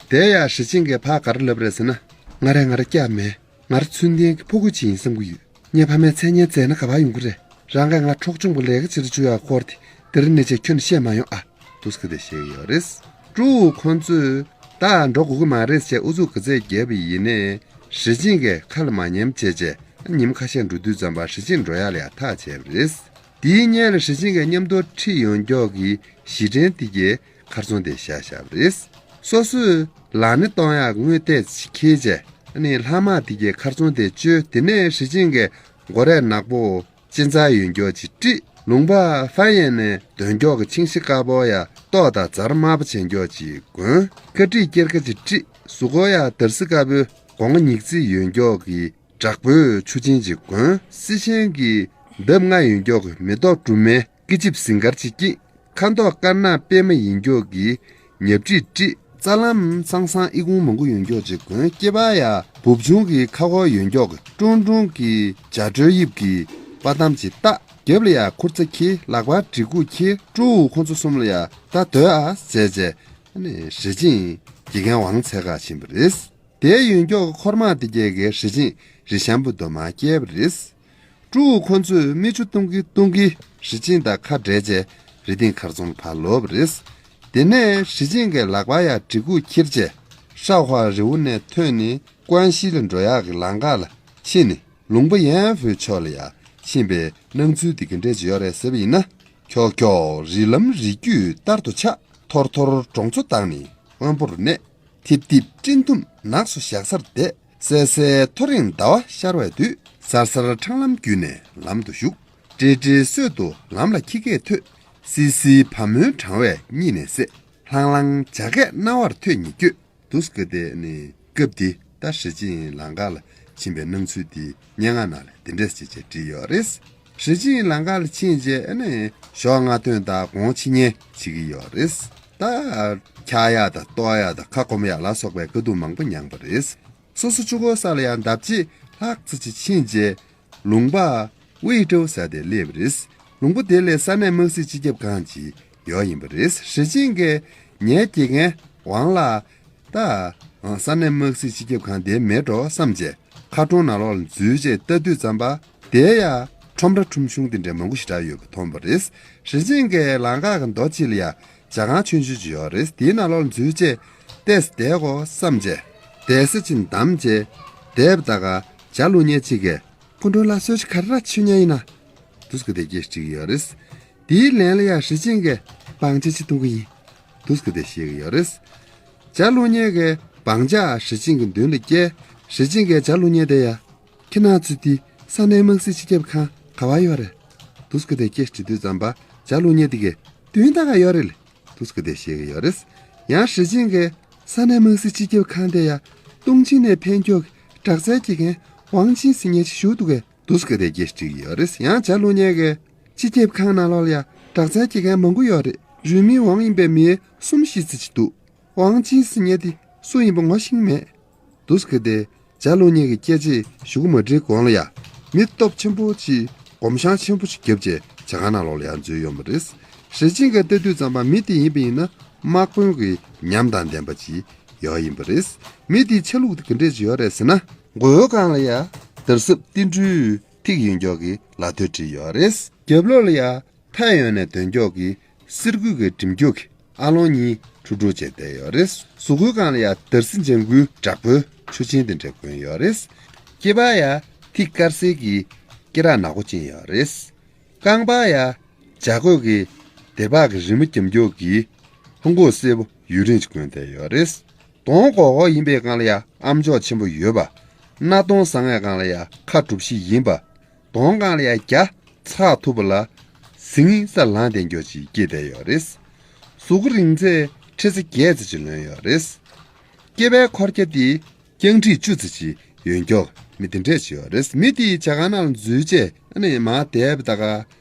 དེ་ཡང་ཞི་ཅིན་གྱིས་ཕར་ག་རེ་ལབ་རེད་ཟེར་ན། ང་རས་ང་རང་སྐྱབས་མེད། ང་རང་ཚུལ་ལྡན་གྱི་ཕྲུ་གུ་ཅིག་ཡིན་བསམ་གྱི་ཡོད། ངའི་ཕ་མས་མཚན་སྙན་བསྩལ་ན་ག་པར་ཡོང་གི་རེད། རང་གིས་ང་འཕྲོག་བཅོམ་གྱི་ལས་ཀ་བྱེད་དུ་བཅུག་ཡག་སྐོར་དེ་འདིར་གནས་བྱས་ཁྱོན་ནས་བཤད་མ་ཡོང་ཨ། འདུག་སེ་གི་དེ་བཤད་ཀྱི་ཡོད་རེད། ཀྲུའུ་ཁོང་ཚོས་ད་འགྲོ་དགོས་ཀྱི་མ་རེད་ཅེས་ཨུ་ཚུགས་ག་ཚད་བརྒྱབ་པ་ཡིན་ནའི་ཞི་ཅིན་གྱིས་ཁ་ལ་མ་ཉན་བྱས་བྱས་ཉིན་མོ་ཁ་ཤས་འགྲོ་དུས་ཙམ་པ་ཞི་ཅིན་འགྲོ་ཡག་ལ་ཡ་ཐག་བཅད་པ་རེད། དེའི་སྔོན་ལ་ཞི་ཅིན་གྱིས་མཉམ་དུ་ཁྲིད་ཡོང་མཁན་གྱི་གཞིས་ཕྲན་དེ་གའི་མཁར་རྫོང་དེ་བཞག་བཞག་པ་རེད། སོ་སོས་ལག་སྣེ་གཏོང་ཡག་དངུལ་ཏོག་ཙམ་འཁྱེར་བྱས་ཨ་ནི་ལྷག་མ་དེ་གའི་མཁར་རྫོང་དེ་བཅོས། དེ་ནས་ཞི་ཅིན་གྱིས་ མགོ་རས་ནག་པོ་སྤྱན་གཙང་ཡོད་མགྱོགས་ཅིག་དཀྲིས། ལུང་པ་ཧྥན་ཡན་ནས་འདོན་མགྱོགས་ཀྱི་ཆིང་ཤི་དཀར་པོ་ཡ་ཏོག་དང་འཛར་དམར་པོ་བྱས་མགྱོགས་ཅིག་གོན། ཁ་དཀྲིས་སྐྱེར་ཁ་ཅིག་དཀྲིས། གཟུགས་པོ་ཡ་དར་སི་དཀར་པོའི་སྒོ་ང་ཉིག་རྩིས་ཡོད་མགྱོགས་ཀྱི་དྲག་པོའི་ཆུ་ཆེན་ཅིག་གོན། སི་ཆེན་གྱི་འདབ་ལྔ་ཡོད་མགྱོགས་ཀྱི་མེ་ཏོག་གྲུབ་མའི་སྐེ་ཅིབ་ཟིང་དཀར་ཅིག་དཀྲིས། ཁ་མདོག་དཀར་ནག་པད་མ་ཡིན་མགྱོགས་ཀྱི་ཉབ་དཀྲིས་དཀྲིས། རྩ་ལམ་སང་སང་ཨི་ཁུང་མང་པོ་ཡོད་མགྱོགས་ཅིག་གོན། སྐེད་པ་ཡ་སྦུབ་ཆུང་གི་ཁ་ཁོག་ཡོད་མགྱོགས་ཀྱི་ཀྲུང་ཀྲུང་གི་བྱ་སྒྲོའི་དབྱིབས་ཀྱི་པ་དམ་ཅིག་བཏགས། རྒྱབ་ལ་ཡ་ཁུར་ཚ་འཁྱེར། ལག་པར་གྲི་གུག་འཁྱེར། ཀྲུའུ་ཁོང་ཚོ་གསུམ་ལ་ཡ་ད་སྡོད་ཨ་ཟེར་བྱས། ཨ་ནི་ཞི་ཅིན་དགེ་རྒན་ཝང་འཚོལ་ག་ཕྱིན་པ་རེད། དེ་ཡོད་མགྱོགས་ཀྱི་འཁོར་དམག་དེ་གྱད་ཀྱིས་ཞི་ཅིན་རི་གཤམ་བུ་དུ་མར་བསྐྱལ་བ་རེད། ཀྲུའུ་ཁོང་ཚོས་མིག་ཆུ་བཏུང་གིན་བཏུང་གིན་ཞི་ཅིན་དང་ཁ་བྲལ་རྗེས་རི་སྟེང་མཁར་རྫོང་ཕར་ལོག་པ་རེད། དེ་ནས་ཞི་ཅིན་གྱིས་ལག་པ་ཡ་གྲི་གུག་འཁྱེར་རྗེས་ཧྲའོ་ཧྭ་རི་བོ་ནས་ཐོན་ནས་ཀོན་ཤི་ལ་འགྲོ་ཡག་གི་ལམ་ཁ་ལ་ཕྱིན་ནས་ལུང་པ་ཡན་ཧྥུའི་ཕྱོགས་ལ་ཡ་ཕྱིན་པའི་སྣང་ཚུལ་དེ་ག་འདྲས་ཅིག་ཡོད་རེད་ཟེར་བ་ཡིན་ན། ཁྱོག་ཁྱོག་རི་ལམ་རི་རྒྱུད་ལྟར་དུ་ཆགས། ཐོར་ཐོར་གྲོང་ཚོ་དག་ནི་དབོན་པོར་གནས། ཐིབ་ཐིབ་སྤྲིན་ཐུམ་ནགས་སུ་ཞག་སར་བསྡད། སེ་སེ་ཐོ་རེངས་ཟླ་བ་ཤར་བའི་དུས། སར་སར་འཕྲང་ལམ་བརྒྱུད་ནས་ལམ་དུ་ཞུགས། ཏྲེ་ཏྲེ་སོད་དུ་ལམ་ལ་ཁྱི་སྐད་ཐོས། སི་སི་བ་མོའི་གྲང་བས་གཉིད་ནས་སད། ལྷང་ལྷང་བྱ་སྐད་རྣ་བར་ཐོས་ཉིད་སྐྱོ། འདུག་སེ་དེ་ནི་སྐབས་དེ་ད་ཞི་ཅིན་ལམ་ཁ་ལ་ཕྱིན་པའི་སྣང་ཚུལ་དེ་སྙན་ངག་ནང་ལ་དེ་འདྲས་ཅིག་བྲིས་ཡོད་རེད། ཞི་ཅིན་ལམ་ཁ་ལ་ཕྱིན་རྗེས་ཨ་ནི་ཞོགས་སྔ་ཐོན་དང་དགོང་ཕྱི་ཉལ་བྱེད་ཀྱི་ཡོད་རེད། ད་འཁྱག་ཡག་དང་ལྟོགས་ཡག་དང་ཁ་སྐོམ་ཡག་ལ་སོགས་པའི་དཀའ་སྡུག་མང་པོ་མྱངས་པ་རེད། སོ་སོ་གཅིག་པོ་ས་ལ་ཡང་ལྡབ་གཅིག་ལྷག་ཙམ་ཅིག་ཕྱིན་རྗེས། ལུང་པ་ཝེ་ཀྲོའུ་ཟེར་དེར་སླེབས་པ་རེད། ལུང་པ་དེ་ལ་ས་གནས་དམག་སྲིད་སྤྱི་ཁྱབ་ཁང་ཅིག་ཡོད་ཡིན་པ་རེད། ཞི་ཅིན་གྱིས་ངའི་དགེ་རྒན་ཝང་ལགས་ད་ས་གནས་དམག་སྲིད་སྤྱི་ཁྱབ་ཁང་དེར་མེད་འགྲོ་བསམ་བྱས་མཁར་གྲོང་ནང་ལོགས་ལ་འཛུལ་རྗེས་ལྟ་དུས་ཙམ་པ་དེར་ཡ་ཁྲོམ་ར་ཁྲོམ་གཞུང་དེ་འདྲའི་མང་པོ་ཞེ་དྲག་ཡོད་པ་མཐོང་བ་རེད། ཞི་ཅིན་གྱིས་ལམ་ཁ་གི་མདོ་གཅིག་ལ་ཡ་ཇ་ཁང་ཆུང་ཆུང་ཅིག་ཡོད་རེད། དེའི་ནང་ལོགས་ལ་འཛུལ་རྗེས་ཏོག་ཙམ་བསྡད་དགོས་བསམ་བྱས་བསྡད་ས་ཅིག་བདམས་རྗེས་བསྡད་པ་ད་ག་ཇ་བླུགས་མཁན་གཅིག་གིས། སྐུ་མགྲོན་ལགས་གསོལ་ཇ་ག་རེ་ར་མཆོད་མཁན་ཡིན་ན། འདུག་སེ་དེ་སྐད་དྲིས་ཀྱི་ཡོད་རེད། དེའི་ལན་ལ་ཡ་ཞི་ཅིན་གྱིས་བང་ཇ་ཅིག་བཏུང་གི་ཡིན། འདུག་སེ་དེ་བཤད་ཀྱི་ཡོད་རེད། ཇ་བླུགས་མཁན་གྱིས་བང་ཇ་ཞི་ཅིན་གྱི་མདུན་ལ་བསྐྱལ། ཞི་ཅིན་གྱིས་ཇ་བླུགས་མཁན་དེ་ཡ། ཁྱེད་རང་ཚོ་དེ་ས་གནས་དམག་སྲིད་སྤྱི་ཁྱབ་ཁང་ག་པར་ཡོད་རེད། འདུག་སེ་དེ་སྐད་དྲིས་དུས་ཙམ་པ་ཇ་བླུགས་མཁན་དེ་གིས་མདུན་ད་ག་ཡོད་རེད། འདུག་སེ་དེ་བཤད་ཀྱི་ཡོད་རེད། ཡང་ཞི་ཅིན་གྱིས་ས་གནས་དམག་སྲིད་སྤྱི་ཁྱབ་ཁང་དེ་ཡ་ཏུང་ཅིན་ནས་ཕེབས་མགྱོགས་ཀྱི་དྲག་རྩལ་དགེ་རྒན་ཝང་ཅིན་ཟེར་མཁན་ཅིག་བཞུགས་འདུག་གས། འདུག་སེ་དེ་སྐད་དྲིས་ཀྱི་ཡོད་རེད། ཡང་ཇ་བླུགས་མཁན་གྱིས་སྤྱི་ཁྱབ་ཁང་ནང་ལོགས་ལ་ཡ་དྲག་རྩལ་དགེ་རྒན་མང་པོ་ཡོད་རེད། རུས་མིང་ཝང་ཡིན་པའི་མི་གསུམ་བཞི་ཙམ་ཅིག་འདུག་ཝང་ཅིན་ཟེར་མཁན་དེ་སུ་ཡིན་པ་ངོ་ཤེས་མེད། འདུག་སེ་དེ་ཇ་བླུགས་མཁན་གྱི་སྐད་ཆ་ཞུ་གི་མ་དྲན་གོང་ལ་ཡ། མི་སྟོབས་ཆེན་པོ་ཅིག་སྒོམ་ཤང་ཆེན་པོ་ཅིག་བརྒྱབ་བྱས་ཇ་ཁང་ནང་ལོགས་ལ་ཡ་འཛུལ་ཡོང་བ་རེད། ཞི་ཅིན་གྱིས་ལྟ་དུས་ཙམ་པ་མི་དེ་ཡིན་པ་ཡིན་ན་དམག་དཔོན་གྱི་ཉམས་དང་ལྡན་པ་ཅིག་ཡོད་ཡིན་པ་རེད། མི་དེའི་ཆ་ལུགས་དེ་ག་འདྲས་ཅིག་ཡོད་རེད་ཟེར་ན། མགོ་བོའི་སྒང་ལ་ཡ་དར་སྲབ་ཏིལ་འབྲུའི་ཐིག་ཡོད་མགྱོགས་ཀྱི་ལ་ཐོད་བྲིས་ཡོད་རེད། རྒྱབ་ལོགས་ལ་ཡ་ཐལ་ཡོད་ནས་འདོན་མགྱོགས་ཀྱི་གསེར་སྐུད་ཀྱི་འགྲིམ་རྒྱུག་གི་ཨ་ལོང་གཉིས་ཁྲུ་ཁྲུ་བྱས་བསྡད་ཡོད་རེད། གཟུགས་པོའི་སྒང་ལ་ཡ་དར་སྲིན་ལྗང་གུའི་བྲག་ཕུག་ཆུ་ཆེན་དེ་འདྲ་གོན་ཡོད་རེད། སྐེད་པ་ཡ་ཐིག་དཀར་སེར་གྱི་སྐེ་རགས་ནག་པོ་ཅན་ཡོད་རེད། རྐང་པ་ཡ་བྱ་རྒོད་ཀྱི་སྡེར་པགས་ཀྱི་རི་མོ་བརྒྱབ་མགྱོགས་ཀྱི་ལྷུང་གོག་སེར་པོ་ཡུ་རིང་ཅིག་གོན་བསྡད་ཡོད་རེད། གདོང་སྒོར་སྒོར་ཡིན་པའི་སྒང་ལ་ཡ་ཨམ་ཅོག་ཆེན་པོ་ཡོད་པ། སྣ་གདོང་བཟང་བའི་སྒང་ལ་ཡ་ཁ་གྲུ་བཞི་ཡིན་པ། གདོང་སྒང་ལ་ཡ་རྒྱ་ཚགས་ཐུབ་པ་ལ་ཟིང་ས་ལངས་བསྡད་མགྱོགས་ཅིག་སྐྱེས་བསྡད་ཡོད་རེད། གཟུགས་པོ་རིང་ཚད་ཁྲི་ཚོ་བརྒྱད་ཙམ་ཅིག་ལོན་ཡོད་རེད། སྐེད་པའི་འཁོར་རྒྱ་དེ་རྐྱང་ཁྲི་བཅུ་ཙམ་ཅིག་ཡོད་མགྱོགས་མི་དེ་འདྲས་ཅིག་ཡོད་རེད། མི་དེས་ཇ་ཁང་ནང་ལ་འཛུལ་རྗེས་ཨ་ནི་མར་བསྡད་པ་ད་ག་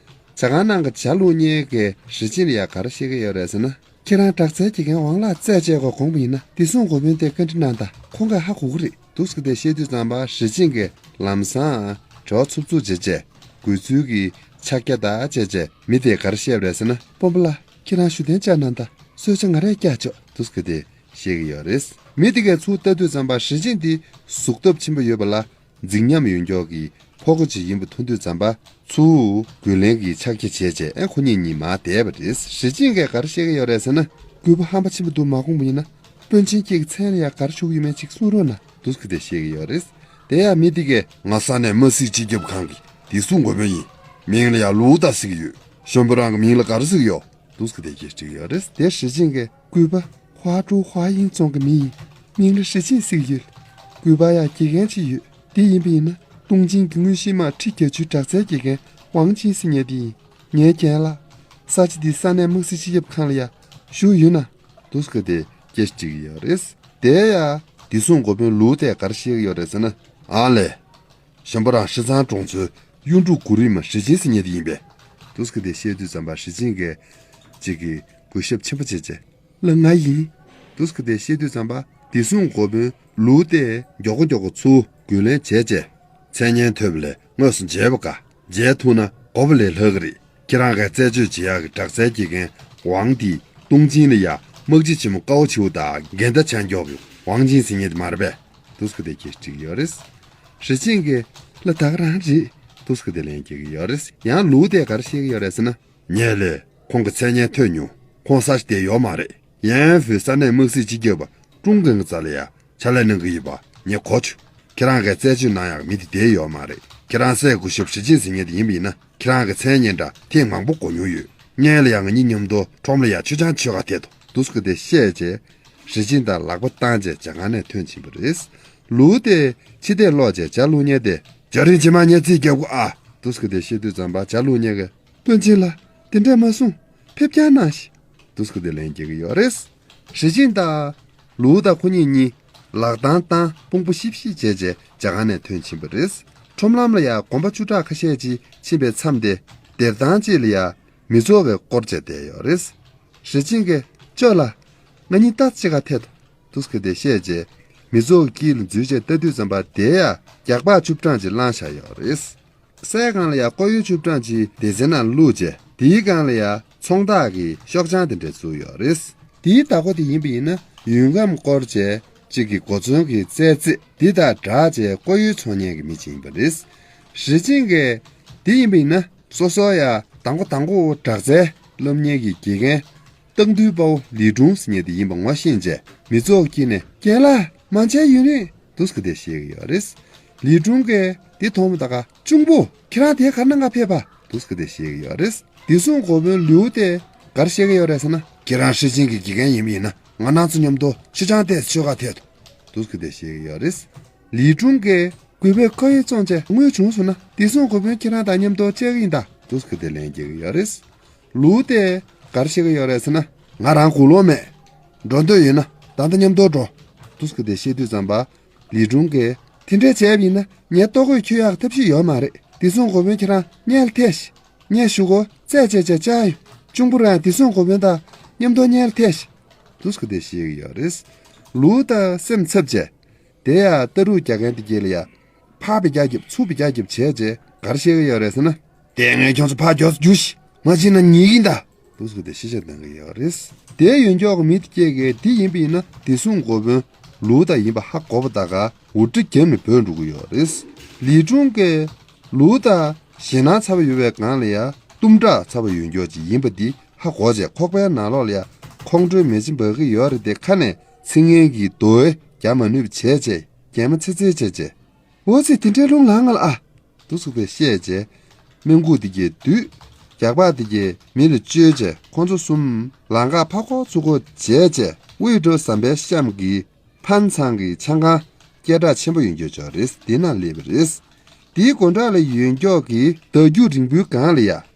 ཇ་ཁང་ནང་གི་ཇ་བླུགས་མཁན་གྱིས་ཞི་ཅིན་ལ་ཡ་ག་རེ་བཤད་ཀྱི་ཡོད་རེད་ཟེར་ན། ཁྱེད་རང་དྲག་རྩལ་དགེ་རྒན་ཝང་ལགས་རྩད་གཅོད་དགོས་དགོངས་པ་ཡིན་ན་བདེ་སྲུང་འགོ་དཔོན་དེར་བཀའ་འདྲི་གནང་དང་། ཁོང་གིས་ཧ་གོ་གི་རེད། འདུག་སེ་དེ་བཤད་དུས་ཙམ་པ་ཞི་ཅིན་གྱིས་ལམ་སང་བྲེལ་བ་འཚུབ་འཚུབ་བྱས་རྗེས་དགོས་ཚུལ་གྱི་ཕྱག་རྒྱ་དང་བཅས་རྗེས་མི་དེས་ག་རེ་བཤད་པ་རེད་ཟེར་ན། དཔོན་པོ་ལགས། ཁྱེད་རང་བཞུགས་གདན་བཅར་གནང་དང་། གསོལ་ཇ་ང་རས་བཀྱག་ཆོག་འདུག་སེ་དེ་བཤད་ཀྱི་ཡོད་རེད། མི་དེ་གས་ཚུར་ལྟ་དུས་ཙམ་པ་ཞི་ཅིན་དེ་གཟུགས་སྟོབས་ཆེན་པོ་ཡོད་པ་ལ། རྫིག་ཉམས་ཡོད་མགྱོགས་ཀྱི་ཕོ་རྒོད་ཅིག་ཡིན་པ་མཐོང་དུས་ཙམ་པ་ཚུར་རྒོལ་ལན་གྱི་ཕྱག་རྒྱ་བྱས་རྗེས་ཨེ་ཁོ་གཉིས་གཉིས་མར་བསྡད་པ་རེད། ཞི་ཅིན་གྱིས་ག་རེ་བཤད་ཀྱི་ཡོད་རེད་ཟེར་ན། རྒོད་པོ་ཧམ་པ་ཆེན་པོ་འདུག་མ་དགོངས་པ་ཡིན་ན། དཔོན་ཆེན་སྐྱིད་ཀྱི་མཚན་ལ་ཡང་ག་རེ་ཞུ་གི་ཡོད་མེད་ཅིག་གསུང་རོགས་གནང་། འདུག་སེ་དེ་བཤད་ཀྱི་ཡོད་རེད། དེ་ཡང་མི་དེ་གས་ང་ས་གནས་དམག་སྲིད་སྤྱི་ཁྱབ་ཁང་གི་བདེ་སྲུང་འགོ་དཔོན་ཡིན། མིང་ལ་ཡང་ལུའུ་ཏཱ་ཟེར་གྱི་ཡོད། གཞོན་པ་རང་གི་མིང་ལ་ག་རེ་ཟེར་གྱི་ཡོད། འདུག་སེ་དེ་སྐད་དྲིས་ཀྱི་ཡོད་རེད། དེར་ཞི་ཅིན་གྱིས་རྒོད་པོ་ཧྭ་ཀྲོའུ་ཧྭ་དབྱིང་ཙུང་གི་མི་ཡིན། མིང་ལ་ཞི་ཅིན་ཟེར་གྱི་ཡོད། རྒོད་པོ་ཡང་དགེ་རྒན་ཅིག་ཡོད། དེ་ཡིན་པ་ཡིན་ན་ ཏུང་ཅིན་གྱི་དངོས་གཞིའི་དམག་ཁྲི་བརྒྱད་ཅུའི་དྲག་རྩལ་དགེ་རྒན་ཝང་ཅིན་ཟེར་མཁན་དེ་ཡིན། ངའི་རྒན་ལགས། ས་ཆ་འདིའི་ས་གནས་དམག་སྲིད་སྤྱི་ཁྱབ་ཁང་ལ་ཡ་བཞུགས་ཡོད་ན། འདུག་སེ་གི་དེ་སྐད་ཆ་དྲིས་ཀྱི་ཡོད་རེད། དེ་ཡ། བདེ་སྲུང་འགོ་དཔོན་ལུའུ་ཏེ་ག་རེ་བཤད་ཀྱི་ཡོད་རེད་ཟེར་ན། ཨང་ལེ། གཞན་པ་རང་ཧྲི་ཚང་གྲོང་ཚོའི་གཡུ་འབྲུག་གུ་རུའི་མ་ཧྲི་ཅིན་ཟེར་མཁན་དེ་ཡིན་པས། འདུག་སེ་གི་དེ་བཤད་དུས་ཙམ་པ་ཧྲི་ཅིན་གྱིས་གཅིག་གི་གུས་ཞབས་ཆེན་པོ་བྱས་བྱས། ལགས་ང་ཡིན། འདུག་སེ་གི་དེ་བཤད་དུས་ཙམ་པ་བདེ་སྲུང་འགོ་དཔོན་ལུའུ་ཏེ་མགྱོགས་པོ་མགྱོགས་པོ་ཚུར་རྒོལ་ལན་བྱས་བྱས། མཚན་སྙན་ཐོས་པ་ལས་དངོས་སུ་མཇལ་བ་དགའ། མཇལ་ཐུབ་ན་དགོས་པ་ལས་ལྷག་གི་རེད། ཁྱེད་རང་གིས་རྩད་གཅོད་བྱེད་ཡག་གི་དྲག་རྩལ་དགེ་རྒན་ཝང་དེས་ཏུང་ཅིན་ལ་ཡ་དམག་སྤྱི་ཆེན་མོ་ཀའོ་ཆིའུ་དང་འགལ་ཟླ་ཆགས་མགྱོགས་ཀྱི་ཝང་ཅིན་ཟེར་མཁན་དེ་མ་རེད་པས། འདུག་སེ་གི་དེ་སྐད་ཆ་དྲིས་ཀྱི་ཡོད་རེད། ཧྲི་ཅིན་གྱིས་ལགས་ད་ག་རང་རེད། འདུག་སེ་གི་དེ་ལན་རྒྱག་གི་ཡོད་རེད། ཡང་ལུའུ་ཏེ་ག་རེ་བཤད་ཀྱི་ཡོད་རེད་ཟེར་ན། ངས་ལས་ཁོང་གི་མཚན་སྙན་ཐོས་མྱོང་། ཁོང་ས་ཆ་དེར་ཡོད་མ་རེད། ཡན་ཧྥུའི་ས་གནས་དམག་སྲིད་སྤྱི་ཁྱབ་པ་ཀྲུང་གུང་གི་རྩ་ལ་ཡ་ཕྱག་ལས་གནང་གི་ཡོད་པ་ངས་གོ་བྱུང་། ཁྱེད་རང་གིས་རྩད་གཅོད་གནང་ཡག་མི་དེ་དེར་ཡོད་མ་རེད། ཁྱེད་རང་སྲས་སྐུ་ཞབས་ཧྲི་ཅིན་ཟེར་མཁན་དེ་ཡིན་པ་ཡིན་ན་ཁྱེད་རང་གི་མཚན་སྙན་འདྲ་ཐེངས་མང་པོ་གོ་མྱོང་ཡོད། སྔོན་ལ་ཡང་ང་གཉིས་མཉམ་དུ་ཁྲོམ་ལ་ཡ་མཆོད་ཆང་མཆོད་ག་ཐད་དོ། འདུག་སེ་གི་དེ་བཤད་བྱས། ཧྲི་ཅིན་དང་ལག་པ་བཏང་བྱས་ཇ་ཁང་ནས་ཐོན་ཕྱིན་པ་རེད། ལུའུ་ཏེ་ཕྱི་བལྟས་ལོག་བྱས་ཇ་བླུགས་མཁན་དེ་རྒྱ་རིང་རྗེས་མ་ངས་རྩིས་རྒྱག་དགོས་ཨ། འདུག་སེ་གི་དེ་བཤད་དུས་ཙམ་པ་ཇ་བླུགས་མཁན་གྱིས། དཔོན་ཆེན་ལགས། དེ་འདྲས་མ་གསུང་། ཕེབས་རྐྱང་གནང་ཞིག་འདུག་སེ་གི་དེ་ལན་རྒྱག་གི་ཡོད་རེད། ཧྲི་ཅིན་དང་། ལུའུ་དང་ཁོ་གཉིས་གཉིས། ལག་གདང་བཏང་དཔུང་པ་ཤིབ་ཤིབ་བྱས་བྱས་ཇ་ཁང་ནས་ཐོན་ཕྱིན་པ་རེད། ཁྲོམ་ལམ་ལ་ཡ་གོམ་པ་བཅུ་ཕྲག་ཁ་ཤས་ཅིག་ཕྱིན་པའི་མཚམས་དེ། སྡེར་ཐང་ཅིག་ལ་ཡ། མི་ཚོགས་ཀྱིས་བསྐོར་བྱས་བསྡད་ཡོད་རེད། ཧྲི་ཅིན་གྱིས། ཅོ་ལགས། ང་གཉིས་ལྟ་ཅི་ག་ཐད་དོ། འདུག་སེ་གི་དེ་བཤད་བྱས། མི་ཚོགས་ཀྱི་དཀྱིལ་ལ་འཛུལ་བྱས་ལྟ་དུས་ཙམ་པ་དེ་ཡ། རྒྱགས་པ་བཅུ་གྲངས་ཅིག་བླངས་བཞག་ཡོད་རེད། སའི་སྒང་ལ་ཡ་ཀོ་ཡུ་བཅུ་གྲངས་ཅིག་སྡེ་ཚན་ནང་བླུགས་བྱས། དེའི་སྒང་ལ་ཡ་ཚོང་བདག་གི་ཤོག་བྱང་དེ་འདྲ་བཙུགས་ཡོད་རེད། དེའི་བདག་པོ་དེ་ཡིན་པ་ཡིན་ན་ཡུལ་ཁམས་སྐོར་བྱས་གཅིག་གི་གོ་མཚོན་གྱི་རྩེད་རྩེད་འདི་དང་སྦྲགས་བྱས་ཀོ་ཡུ་འཚོང་མཁན་གྱི་མི་ཅིག་ཡིན་པ་རེད། ཧྲི་ཅིན་གྱིས་དེ་ཡིན་པ་ཡིན་ན་སོ་སོ་ཡ་དང་པོ་དང་པོ་དྲག་རྩལ་སློབ་གཉེར་གྱི་དགེ་རྒན། སྟག་འདུལ་དཔའ་བོ་ལི་ཀྲུང་ཟེར་མཁན་དེ་ཡིན་པ་ངོ་ཤེས་བྱས་མི་ཚོགས་ཀྱི་དཀྱིལ་ནས་རྒན་ལགས་མ་མཇལ་ཡུན་རིང་འདུག་སེ་གི་དེ་བཤད་ཀྱི་ཡོད་རེད། ལི་ཀྲུང་གིས་དེ་མཐོང་མ་ཐག་ག་གཅུང་པོ་ཁྱེད་རང་དེ་ག་རེ་གནང་ག་ཕེབས་པ་འདུག་སེ་གི་དེ་བཤད་ཀྱི་ཡོད་རེད། བདེ་སྲུང་འགོ་དཔོན་ལིའུ་ཏེ་ག་རེ་བཤད་ཀྱི་ཡོད་རེད་ཟེར་ན། ཁྱེད་རང་ཧྲི་ཅིན་གྱི་དགེ་རྒན་ཡིན་པ་ཡིན་ན་ང་རང་ཚོ་མཉམ་དུ་མཆོད་ཆང་ཏོག་ཙམ་མཆོད་ག་ཐད་དོ། འདུག་སེ་གི་དེ་བཤད་ཀྱི་ཡོད་རེད། ལི་ཀྲུང་གིས་གུས་པས་ཁོ་ཡི་བཙོང་བྱས་དངུལ་བྱུང་སོང་ན་བདེ་སྲུང་འགོ་དཔོན་ཁྱེད་རང་དང་མཉམ་དུ་བཅར་གྱི་ཡིན་ད་འདུག་སེ་གི་དེ་ལན་རྒྱག་གི་ཡོད་རེད། ལུའུ་ཏེ་ག་རེ་བཤད་ཀྱི་ཡོད་རེད་ཟེར་ན། ང་རང་དགུང་ལོ་མེད། འགྲོ་འདོད་ཡོད་ན་ད་ལྟ་མཉམ་དུ་འགྲོ། འདུག་སེ་གི་དེ་བཤད་དུས་ཙམ་པ། ལི་ཀྲུང་གིས་དེ་འདྲས་བྱས་པ་ཡིན་ན་ངའི་ལྟོ་གོས་འཁྱེར་ཡག་ཐབས་ཤེས་ཡོད་མ་རེད། བདེ་སྲུང་འགོ་དཔོན་ཁྱེད་རང་སྔོན་ལ་ཐད་ཤིག་ངས་གཞུག་གུ་རྩད་བཅད་བྱས་བཅར་ཡོང་། གཅུང་པོ་རང་བདེ་སྲུང་འགོ་དཔོན་དང་མཉམ་དུ་སྔོན་ལ་ཐད་ཤིག་འདུག་སེ་གི་དེ་བཤད་ཀྱི་ཡོད་རེད། ལུའུ་ཏེ་སེམས་འཚབ་བྱས། དེ་ཡང་རྟ་རུ་རྒྱག་མཁན་དེ་གྱད་ལ་ཡ། ཕར་བེ་རྒྱག་རྒྱབ་ཚུར་བེ་རྒྱག་རྒྱབ་བྱས་རྗེས་ག་རེ་བཤད་ཀྱི་ཡོད་རེད་ཟེར་ན། དེ་ངས་ཁྱོད་ཚོ་ཕར་མགྱོགས་སུ་རྒྱུགས་ཤིག་མ་བྱིན་ན་ཉེས་ཀྱིན་གདའ། འདུག་སེ་དེ་ཤེས་བྱ་གཏང་གི་ཡོད་རེད། དེ་ཡོད་མགྱོགས་ཀྱི་མི་དེ་གྱད་ཀྱིས་དེ་ཡིན་པ་ཡིན་ན་བདེ་སྲུང་འགོ་དཔོན་ལུའུ་ཏེ་ཡིན་པ་ཧ་གོ་བ་ད་ག་འུར་སྒྲ་བརྒྱབ་ནས་བྲོས་འགྲོ་གི་ཡོད་རེད། ལི་ཀྲུང་གིས་ལུའུ་ཏེ་ཞེད་སྣང་ཚ་བོ་ཡོད་པའི་སྒང་ལ་ཡ་གཏུམ་དྲག་ཚ་བོ་ཡོད་མགྱོགས་ཅིག་ཡིན་པ་འདི་ཧ་གོ་བྱས་ཁོག་པའི་ནང་ལོགས་ལ་ཡ་ཁོང་ཁྲོའི་མེ་ལྕེ་འབར་གི་ཡོད་རེད་དེ་ཁ་ནས་ཚིག་ངན་གྱི་རྡོ་བས་རྒྱག་མ་ནུས་པ་བྱས་རྗེས་གད་མོ་ཚེ་ཚེ་བྱས་རྗེས། འོ་ཙི་དེ་འདྲའི་རླུང་ལངས་ང་ལ་ཨ། འདུག་སེ་བཤད་རྗེས། སྨན་ཁུག་དེ་གྱད་བསྡུས། རྒྱགས་པ་དེ་གྱད་མེ་ལ་བཅོལ་རྗེས་ཁོང་ཚོ་གསུམ་ལམ་ཁར་ཕར་འཁོར་ཚུར་འཁོར་བྱས་རྗེས་དབུས་འགྲོ་ཟམ་པའི་གཤམ་གྱི་ཕན་ཚང་གི་ཆང་ཁང་སྐད་གྲགས་ཆེན་པོ་ཡོད་མགྱོགས་ཅིག་ཡོད་རེད། དེ་ནང་སླེབས་པ་རེད། དེའི་སྒོ་འགྲམ་ལ་ཡོད་མགྱོགས་ཀྱི་བརྡ་རྒྱུག་རིང་པོའི་སྒང་ལ་ཡ།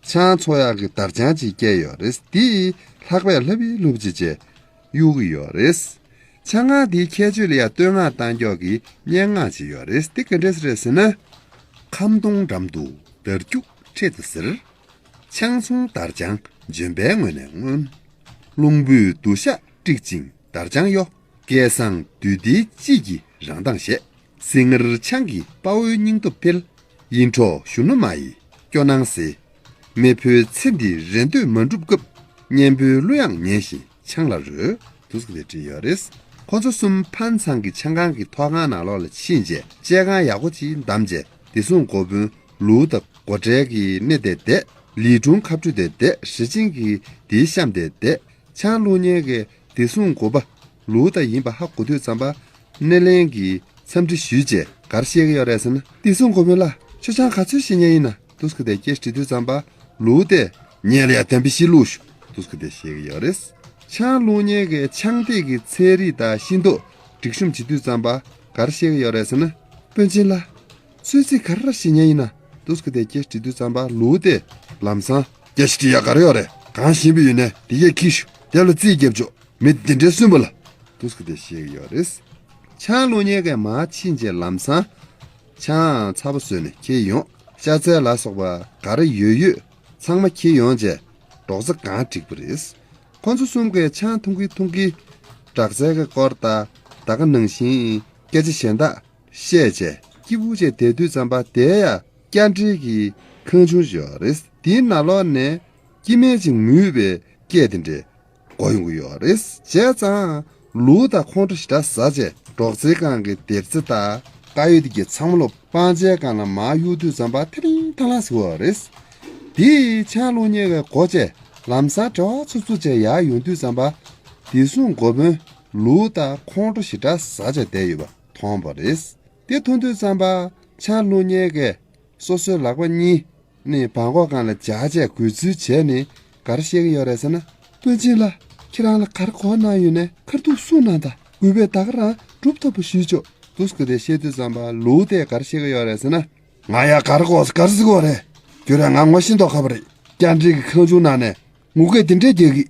ཆང་འཚོང་ཡག་གི་དར་ཆང་ཅིག་བཀལ་ཡོད་རེད། དེ་ལྷགས་པས་ལྷབ་བི་ལྷུབ་ཅིག་བྱས་གཡུག་གི་ཡོད་རེད། ཆང་ཁང་དེའི་ཁྱད་ཆོས་ལ་ཡ་བསྟོད་བསྔགས་བཏང་མགྱོགས་ཀྱི་སྙན་ངག་ཅིག་ཡོད་རེད། དེ་ག་འདྲས་རེད་ཟེར་ན། ཁམ་སྡོང་འགྲམ་དུ་དར་རྒྱུག་འཕྲེད་དུ་ཟེར། ཆང་འཚོང་དར་ཆང་ལྗོན་པའི་ངོས་ནས་མངོན། རླུང་བུས་དུ་ཞག་དཀྲིག་ཅིང་དར་ཆང་གཡོ། སྐལ་བཟང་དུས་འདིའི་དཔྱིད་ཀྱི་རང་མདངས་བཞད། སིལ་སྔར་ཆང་གི་དཔའ་བོའི་སྙིང་སྟོབས་འཕེལ། ཡིད་འཕྲོག་གཞོན་ནུ་མ་ཡི་སྐྱོ་སྣང་སེལ། མེ་ཕོའི་ཚེ་འདི་རེ་འདོད་མ་འགྲུབ་སྐབས། གཉེན་པོའི་གླུ་དབྱངས་ཉན་བཞིན་ཆང་ལ་རོལ། འདུག་སེ་དེ་བྲིས་ཡོད་རེད། ཁོ་ཚོ་གསུམ་ཕན་ཚང་གི་ཆང་ཁང་གི་ཐོག་ཁང་ནང་ལོགས་ལ་ཕྱིན་རྗེས་ལྕགས་སྒང་ཡག་པོ་ཅིག་བསྡམས་རྗེས་བདེ་སྲུང་འགོ་དཔོན་ལུའུ་ཏེ་སྒོ་ཁྲལ་གྱི་སྣེ་དེར་བསྡད། ལི་ཀྲུང་ཁ་སྤྲོད་དེར་བསྡད། ཧྲི་ཅིན་གྱིས་དེའི་གཤམ་དེར་བསྡད། ཆང་བླུགས་མཁན་གྱི་བདེ་སྲུང་འགོ་པ་ལུའུ་ཏེ་ཡིན་པ་ཧ་གོ་དུས་ཙམ་པ། སྣེ་ལེན་གྱིས་འཚམས་འདྲི་ཞུས་རྗེས་ག་རེ་བཤད་ཀྱི་ཡོད་རེད་ཟེར་ན། བདེ་སྲུང་འགོ་དཔོན་ལགས། མཆོད་ཆང་ག་ཚོད་བཞེས་མཁན་ཡིན་ན། འདུག་སེ་དེ་སྐད་དྲིས་དུས་ཙམ་པ། ལུའུ་ཏེ། ཉལ་ཡ་དམ་པི་ཤི་བླུགས་ཤོག་འདུག་སེ་དེ་བཤད་ཀྱི་ཡོད་རེད། ཆང་བླུགས་མཁན་གྱིས་ཆང་སྟེགས་ཀྱི་ཚལ་རིགས་དང་ཤིང་ཏོག་སྒྲིག་གཤོམ་བྱེད་དུས་ཙམ་པ། ག་རེ་བཤད་ཀྱི་ཡོད་རེད་ཟེར་ན། དཔོན་ཆེན་ལགས། གསོལ་ཚིགས་ག་རེ་བཞེས་མཁན་ཡིན་ན། འདུག་སེ་དེ་སྐད་དྲིས་དུས་ཙམ་པ་ལུའུ་ཏེ་ལམ་སང་སྐད་ཆ་དྲིས་ཡ་ག་རེ་ཡོད་རེད། གང་བཞེས་པ་ཡིན་ནའི་དེ་གས་ཁྱེར་ཤོག་དེ་ལ་རྩིས་རྒྱབ་ཆོག་མི་འདི་འདྲའི་སུན་པོ་ལ། འདུག་སེ་དེ་བཤད་ཀྱི་ཡོད་རེད། ཆང་བླུག་མཁན་གྱིས་མར་ཕྱིན་རྗེས་ལམ་སང་ཆང་ཚ་པོ་བཟོས་ནས་འཁྱེར་ཡོང་། ཤ་ཚལ་ལ་སོགས་པ་ག་རེ་ཡོད་ཡོད་ཚང་མ་འཁྱེར་ཡོང་རྗེས་སྒྲོག་ཙེ་སྒང་བསྒྲིགས་པ་རེད། ཁོ་ཚོ་གསུམ་གྱིས་ཆང་འཐུང་གིན་འཐུང་གིན་སྒྲོག་ཙེ་གི་སྐོར་དང་ད་ག་ནང་བཞིན་སྐད་ཆ་གཞན་དག་བཤད་བྱས་སྐྱིད་པོ་བྱས་བསྡད་དུས་ཙམ་པ་དེ་ཡ་སྐྱ་འགྲིག་གི་ཁང་ཆུང་ཞིག་ཡོད་རེད། དེའི་ནང་ལོགས་ནས་སྐྱི་སྨན་ཅིག་ངུས་པའི་སྐད་དེ་འདྲས་གོ་ཡོང་གི་ཡོད་རེད། བྱས་ཙང་ལུའུ་དང་ཁོང་ཁྲོ་ཞེ་དྲག་ཟ་བྱས་སྒྲོག་ཙེའི་སྒང་གི་སྡེར་རྩེ་དང་དཀར་ཡོལ་དེ་གྱད་ཚང་མ་ལོག་སྤང་བྱའི་སྒང་ལ་མར་གཡུག་དུས་ཙམ་པ་ཐི་ལིང་ཐ་ལང་ཟེར་གྱི་ཡོད་རེད། དེ་ཆང་བླུག་མཁན་གྱིས་གོ་བྱས་ལམ་སང་བྲེལ་བ་འཚུབ་འཚུབ་བྱས་ཡར་ཡོང་དུས་ཙམ་པ་བདེ་སྲུང་འགོ་དཔོན་ལུའུ་དང་ཁོང་ཁྲོ་ཞེ་དྲག་ཟ་བྱས་བསྡད་ཡོད་པ་མཐོང་བ་རེད། དེ་མཐོང་དུས་ཙམ་པ་ཆང་བླུག་མཁན་གྱིས་སོ་སོའི་ལག་པ་གཉིས་ནི་བྲང་ཁོག་སྒང་ལ་སྦྱར་བྱས་འགུལ་ཚུལ་བྱས་ནས་ག་རེ་བཤད་ཀྱི་ཡོད་རེད་ཟེར་ན། དཔོན་ཆེན་ལགས། ཁྱེད་རང་ལ་ག་རེ་གོ་གནང་ཡོད་ནའི་ཁ་ཐུག་གསུང་གནང་དང་། གུས་པས་ད་ག་རང་སྒྲུབ་ཐུབ་པ་ཞུས་ཆོག་འདུག་སེ་དེ་བཤད་དུས་ཙམ་པ་ལུའུ་ཏེས་ག་རེ་བཤད་ཀྱི་ཡོད་རེད་ཟེར་ན། ང་ཡ་ག་རེ་གོ་ག་རེ་ཟེར་གྱི་ཡོད་རེད། ཁྱོད་རང་ང་ངོ་ཤེས་མདོག་ཁ་པོ་རེད། སྐྱ་འགྲིག་གི་ཁང་ཆུང་ནང་ནས་ངུ་སྐད་དེ་འདྲས་རྒྱག་གི།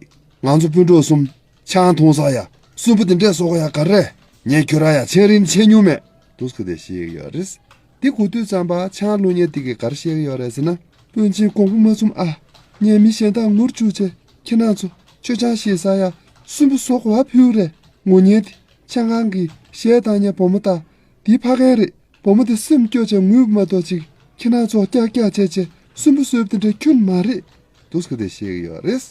ང་ཚོ་སྤུན་གྲོགས་གསུམ་ཆང་འཐུང་ས་ཡ་སུན་པོ་དེ་འདྲས་བཟོ་གི་ཡ་ག་རེ་རེད། ངས་ཁྱོད་རང་ཡ་ཆང་རིན་ཆད་མྱོང་མེད། འདུག་སེ་དེ་བཤད་ཀྱི་ཡོད་རེད། དེ་གོ་དུས་ཙམ་པ་ཆང་བླུག་མཁན་དེ་གིས་ག་རེ་བཤད་ཀྱི་ཡོད་རེད་ཟེར་ན། དཔོན་ཆེན་དགོངས་པ་མ་ཚོམ་ཨ། ངས་མི་གཞན་དག་ངུར་བཅུག་བྱས་ཁྱེད་རང་ཚོ་མཆོད་ཆང་བཞེས་ས་ཡ་སུན་པོ་བཟོ་གི་བ་ཕུལ་རེད། ངུ་མཁན་དེ་ཆང་ཁང་གི་གཞས་བཏང་མཁན་བུ་མོ་དང་དེའི་ཕ་རྒན་རེད། བུ་མོ་དེ་སེམས་སྐྱོ་བྱས་ངུས་པ་མ་གཏོགས་ཅིག་ཁྱེད་རང་ཚོ་ཀྱག་ཀྱག་བྱས་བྱས་སུན་པོ་བཟོས་པ་དེ་འདྲ་ཁྱོན་མ་རེད། འདུག་སེ་དེ་བཤད་ཀྱི་ཡོད་རེད།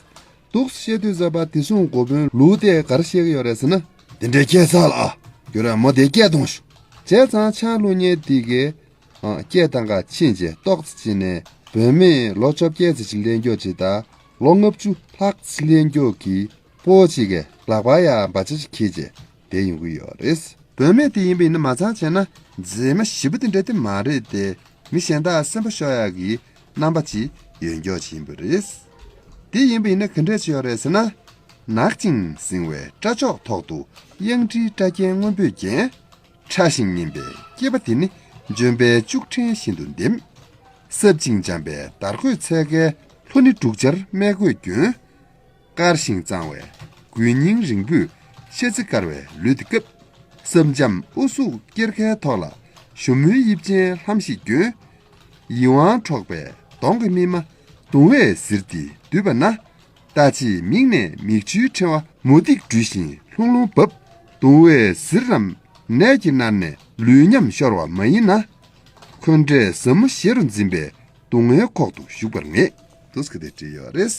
འདུག་སེ་བཤད་དུས་ཙམ་པ་བདེ་སྲུང་འགོ་དཔོན་ལུའུ་ཏེས་ག་རེ་བཤད་ཀྱི་ཡོད་རེད་ཟེར་ན། དེ་འདྲའི་སྐད་ཚགས་ལ་ཨ། ཁྱོད་རང་མོ་དེ་སྐད་གཏོང་ཤོག་བྱས་ཙང་ཆང་བླུག་མཁན་དེ་གིས་ཨ་སྐད་བཏང་ག་ཕྱིན་རྗེས་ཏོག་ཙམ་ཕྱིན་ནས་བུད་མེད་ལོ་བཅོ་བརྒྱད་ཙམ་ཅིག་སླེབས་མཁན་ཅིག་དང་ལོ་ལྔ་བཅུ་ལྷག་ཙམ་སླེབས་མཁན་གྱི་སྤོ་བོ་གཅིག་གིས་ལག་པར་ཡ་འབའ་ཆ་ཅིག་འཁྱེར་བྱས་བསྡད་ཡོང་གི་ཡོད་རེད། བུད་མེད་དེ་ཡིན་པ་ཡིན་ན་མ་ཚང་བྱས་ན་མཛེས་མ་ཞེ་པོ་དེ་འདྲ་དེ་མ་རེད་དེ། མི་གཞན་དག་སེམས་པ་ཤོར་ཡག་གི་རྣམ་པ་ཅིག་ཡོད་མཁན་ཅིག་ཡིན་པ་རེད། དེ་ཡིན་པ་ཡིན་ན་ག་འདྲས་ཅིག་ཡོད་རེད་ཟེར་ན། ནག་ཅིང་ཟིང་བའི་སྐྲ་མཆོག་ཐོག་ཏུ་གཡང་ཁྲིའི་སྐྲ་རྒྱན་སྔོན་པོས་བརྒྱན། ཕྲ་ཞིང་ངན་པའི་སྐྱེས་པ་དེ་ནི་ལྗོན་པའི་ལྕུག་ཕྲན་བཞིན་དུ་ལྡེམ། སྲབ་ཅིང་འཇམ་པའི་དར་གོས་ཚལ་ཁའི་ལྷོ་ནི་འབྲུག་སྦྱར་སྨད་གོས་གྱོན། དཀར་ཞིང་གཙང་བའི་མགུལ་སྙིང་རིང་པོས་ཤ་ཚ་དཀར་བའི་ལུས་འདི་བཀབ། སྲབ་འཇམ་ཨུ་ཚུགས་སྐྱེར་ཁའི་ཐོག་ལ་ཞྭ་མོའི་དབྱིབས་ཅན་ལྷམ་ཞིག་གྱོན། ཡིད་དབང་འཕྲོག་པའི་གདོང་གི་སྨིན་མ་གདུང་བའི་ཟིལ་གྱིས་བསྡུས་པ་ན། ལྟ་ཅི་མིག་ནས་མིག་ཆུའི་ཕྲེང་བ་མུ་ཏིག་འབྲུ་བཞིན་ལྷུང་ལྷུང་འབབ། གདུང་བའི་ཟིལ་རྣམས་ནད་ཀྱིས་མནར་ནས་ལུས་ཉམས་ཤོར་བ་མ་ཡིན་ན། འཁོན་འདྲེས་ཟབ་མོ་ཞེ་རུ་འཛིན་པའི་སྡུག་བསྔལ་ཁོག་ཏུ་ཞུགས་པར་ངེས། འདུག་སེ་དེ་བྲིས་ཡོད་རེད།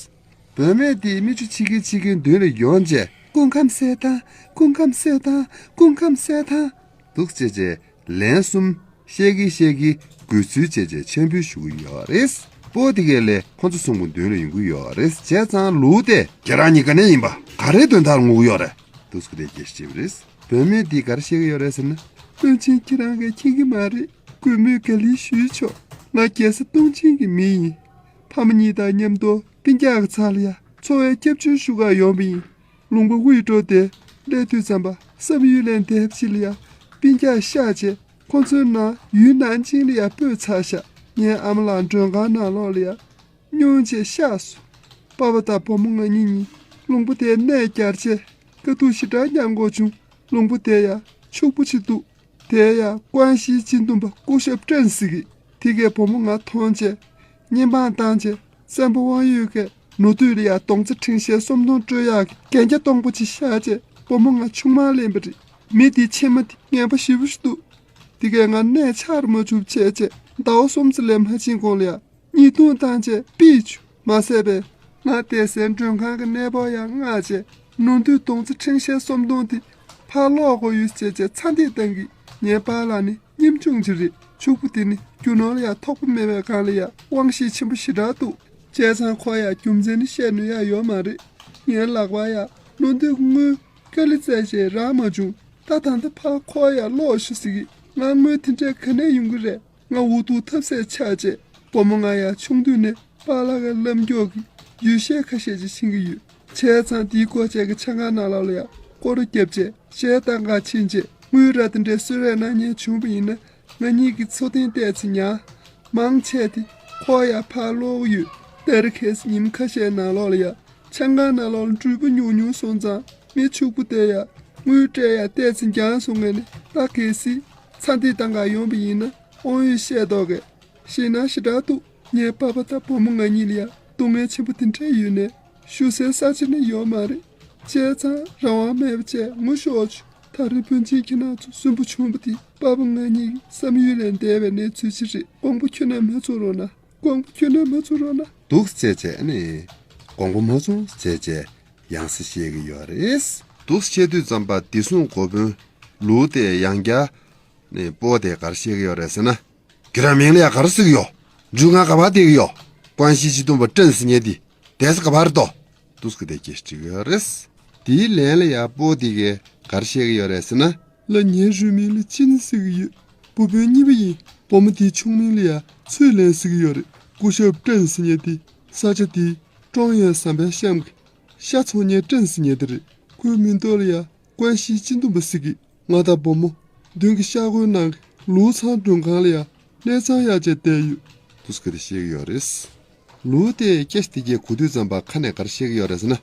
བུད་མེད་དེས་མིག་ཆུ་ཕྱིས་ཀྱིན་ཕྱིས་ཀྱིན་མདུན་ལ་ཡོང་རྗེས། སྐུ་ཁམས་བཟང་། སྐུ་ཁམས་བཟང་། སྐུ་ཁམས་བཟང་། འདུག་སེ་བྱས་རྗེས་ལན་གསུམ་བཤད་ཀྱིན་བཤད་ཀྱིན་དགོད་ཚུལ་བྱས་རྗེས་ཕྱག་འབུལ་ཞུ་གི་ཡོད་རེད། སྤོ་དེ་གས་ལས་ཁོ་ཚོ་གསུམ་པོ་མདུན་ལ་ཡོང་གི་ཡོད་རེད། བྱས་ཙང་ལུའུ་ཏེས་ཁྱེད་རང་གཉིས་ག་ནས་ཡིན་པ། ག་རེའི་དོན་དག་ངུ་གི་ཡོད་རེད། འདུག་སེ་དེ་སྐད་ཆ་དྲིས་པ་རེད། བུད་མེད་དེས་ག་རེ་བཤད་ཀྱི་ཡོད་རེད་ཟེར་ན། དཔོན་ཆེན་ཁྱེད་རང་གིས་མཁྱེན་གྱི་མ་རེད། གུས་མོས་དགའ་ལན་ཞུས་ཆོག་ང་རྒྱལ་ས་སྟོང་ཆེན་གྱི་མི་ཡིན། ཕ་མ་གཉིས་དང་མཉམ་དུ་སྤུན་ཀྱག་གི་ཚབ་ལ་ཡ་འཚོ་བའི་སྐྱབས་བཅོལ་ཞུ་གར་ཡོང་པ་ཡིན། ལུང་པ་དབུས་འགྲོ་དེ་སླེབས་དུས་ཙམ་པ་བསམ་ཡུལ་ལས་འདས་ཕྱི་ལ་ཡ་སྤུན་ཀྱག་གཤགས་བྱས་ཁོ་ཚོའི་ནང་ཡུལ་ནང་ཅན་ལ་ཡ་སྤོས་ཚར་ཤག་ངའི་ཨ་མ་ལགས་མགྲོན་ཁང་ནང་ལོགས་ལ་ཡ་སྙུང་བྱས་གཤགས་སོང་། པ་ཕ་དང་བུ་མོ་ང་གཉིས་གཉིས་ལུང་པ་དེར་གནས་བསྐྱར་བྱས་དཀའ་སྡུག་ཞེ་དྲག་མྱངས་དགོས་བྱུང་། ལུང་པ་དེ་ཡ་ཕྱུག་པོ་ཅིག་འདུག་དེ་ཡང་ཀོང་ཞིའི་སྤྱི་འདོམས་པ་སྐུ་ཞབས་ཀྲན་ཟེར་གི། དེ་གས་བུ་མོ་ང་མཐོང་བྱས། བརྙན་འཕང་བཏང་བྱས། བཙན་པོ་དབང་ཡོད་མཁན་ནོར་དུས་ལ་ཡ་དོང་ཙེ་ཕྲེང་ཞལ་སུམ་སྟོང་སྤྲོད་ཡག་གི་གན་རྒྱ་སྟོང་པོ་ཅིག་བཞག་བྱས་བུ་མོ་ང་ཆུང་མར་ལེན་པ་རེད། མི་དེའི་ཕྱེ་མ་དེ་ངན་པ་ཞེ་པོ་ཞིག་འདུག་དེ་གས་ང་གནས་ཆགས་རུ་མ་བཅུག་བྱས་བྱས་ཟླ་བ་གསུམ་ཙམ་ལས་མ་ཕྱིན་གོང་ལ་ཡ། ཉེས་རྡུང་བཏང་བྱས་ཕུད་བཅུག་མ་ཟད་པས་ང་བསྡད་སའི་མགྲོན་ཁང་གི་གནས་སྤོ་ཡང་མངགས་བྱས་ནོར་འདུས་དོང་ཙེ་ཕྲེང་ཞལ་སུམ་སྟོང་དེ་ཕར་སློག་དགོས་ཡོད་ཟེར་བྱས་ཚ་འདེད་བཏང་གི། ངའི་པཱ་ལགས་ནི་ཉམ་ཆུང་ཅིག་རེད། ཕྱུག་པོ་དེ་ནི་རྒྱུ་ནོར་ལ་ཡང་ཐོགས་པ་མེད་པའི་སྒང་ལ་ཡང་དབང་ཤེད་ཆེན་པོ་ཞེ་དྲག་འདུག་བྱས་ཙང་ཁོ་ཡང་རྒྱུ་མཚན་ནི་བཤད་ནུས་ཡ་ཡོད་མ་རེད། ངའི་ལག་པར་ཡང་ནོར་འདུས་དངུལ་དཀའ་ལས་བཙལ་བྱས་རག་མ་བྱུང་། ད་ད་ལྟ་ཕར་ཁོ་ཡང་སློག་ཤོག་ཟེར་གི། ང་དངུལ་དེ་འདྲས་ག་ནས་ཡོང་གི་རེད། ང་འུ་ཐུག་ཐབས་ཟད་ཆགས་བྱས། བུ་མོ་ང་ཡང་ཆུང་དུས་ནས་པཱ་ལགས་ཀྱི་ལམ་མགྱོགས་ཀྱི་ཡུལ་གཞས་ཁ་ཤས་ཅིག་ཤེས་ཀྱི་ཡོད། བྱས་ཙང་དེའི་སྒོ་བཅས་ཀྱི་ཆང་ཁང་ནང་ལོགས་ལ་ཡང་སྐོར་ར་བརྒྱབ་བྱས་གཞས་བཏང་ག་ཕྱིན་བྱས་དངུལ་ར་དེ་འདྲའི་གསོལ་རས་གནང་མཁན་བྱུང་བ་ཡིན་ན་ ང་གཉིས་ཀྱི་འཚོ་རྟེན་བལྟས་ཚེ་ཉག་མང་ཆེ་དེ་ཁོ་ཡ་ཕར་སློག་གི་ཡོད། ད་རེས་ཁ་སང་ཉིན་ཁ་ཤས་ནང་ལོགས་ལ་ཡ་ཆང་ཁང་ནང་ལོགས་ལ་འགྲུལ་པ་ཉུང་ཉུང་སོང་ཙང་མི་ཕྱུག་པོ་དེ་ཡ་དངུལ་སྤྲད་ཡ་བལྟས་ཚེ་འགྱངས་སོང་ངས་ནས། ད་གལ་སྲིད་ཚ་འདི་བཏང་ག་ཡོང་པ་ཡིན་ན་དབང་ཡོད་བཤད་མདོག་གས། ཞེད་སྣང་ཞེ་དྲག་འདུག་ངའི་པ་ཕ་དང་བུ་མོ་ང་གཉིས་ལ་ཡ་སྡུག་བསྔལ་ཆེན་པོ་དེ་འདྲ་ཡོད་ནས་བཞུགས་སའི་ས་ཆ་ནི་ཡོད་མ་རེད། བྱས་ཙང་རང་དབང་མེད་པ་བྱས་ངུ་ཤོག་བྱོས། ད་རེས་སྤུན་མཆེད་ཁྱེད་རང་ཚོ་སུན་པོ་བྱུང་བ་དེ་པ་ཕ་ང་གཉིས་ཀྱི་བསམ་ཡུལ་ལས་འདས་པའི་གནས་ཚུལ་ཅིག་རེད། དགོངས་པ་ཁྱོན་ནས་མ་ཚོམ་རོགས་གནང་། དགོངས་པ་ཁྱོན་ནས་མ་ཚོམ་རོགས་གནང་། འདུག་སེ་བྱས་བྱས་ནས་དགོངས་པ་མ་ཚོམ་བྱས་བྱས་ཡང་སེ་བཤད་ཀྱི་ཡོད་རེད། འདུག་སེ་བཤད་དུས་ཙམ་པ་བདེ་སྲུང་འགོ་དཔོན་ལུའུ་ཏེ་ཡང་བསྐྱར་ནས་སྤོ་དེ་ག་རེ་བཤད་ཀྱི་ཡོད་རེད་ཟེར་ན། ཁྱེད་རང་མིང་ལ་ཡ་ག་རེ་ཟེར་གྱི་ཡོད། འགྲུལ་ཁང་ག་པར་བསྡད་ཀྱི་ཡོད། ཀོན་ཤི་སྤྱི་བསྡོམས་པ་ཀྲན་ཟེར་མཁན་དེ་བསྡད་ས་ག་པར་རེད་དོ། འདུག་སེ་དེ་སྐད་དྲིས་ཀྱི་ཡོད་རེད། དེའི་ལན་ལ་ཡ་སྤོ་དེ་གས་ག་རེ་བཤད་ཀྱི་ཡོད་རེད་ཟེར་ན། ལ་ངའི་རུས་མིང་ལ་ཅིན་ཟེར་གྱི་ཡོད། བུ་སྤུན་གཉིས་པ་ཡིན། བུ་མོ་དེའི་ཆུང་མིང་ལ་ཡ་ཚུའུ་ལན་ཟེར་གྱི་ཡོད་རེད། སྐུ་ཞབས་ཀྲན་ཟེར་མཁན་དེ་ས་ཆ་དེའི་ཀྲོང་ཡོན་ཟམ་པའི་གཤམ་གྱི་ཤ་འཚོང་མཁན་ཀྲན་ཟེར་མཁན་དེ་རེད། ཁོའི་མིང་ཐོག་ལ་ཡ་ཀོན་ཤི་སྤྱི་བསྡོམས་པ་ཟེར་གྱི། ང་དང་བུ་མོ་མདུན་གྱི་ཤག་སྒོའི་ནང་གི་ལུའུ་ཚང་མགྲོན་ཁང་ལ་ཡ་གནས་ཚང་གཡར་བྱས་བསྡད་ཡོད། འདུག་སེ་དེ་བཤད་ཀྱི་ཡོད་རེད། ལུའུ་ཏེ་སྐད་ཆ་དེ་གས་གོ་དུས་ཙམ་པ་ཁ་ནས་ག་རེ་བཤད་ཀྱི་ཡོད་རེད་ཟེར་ན།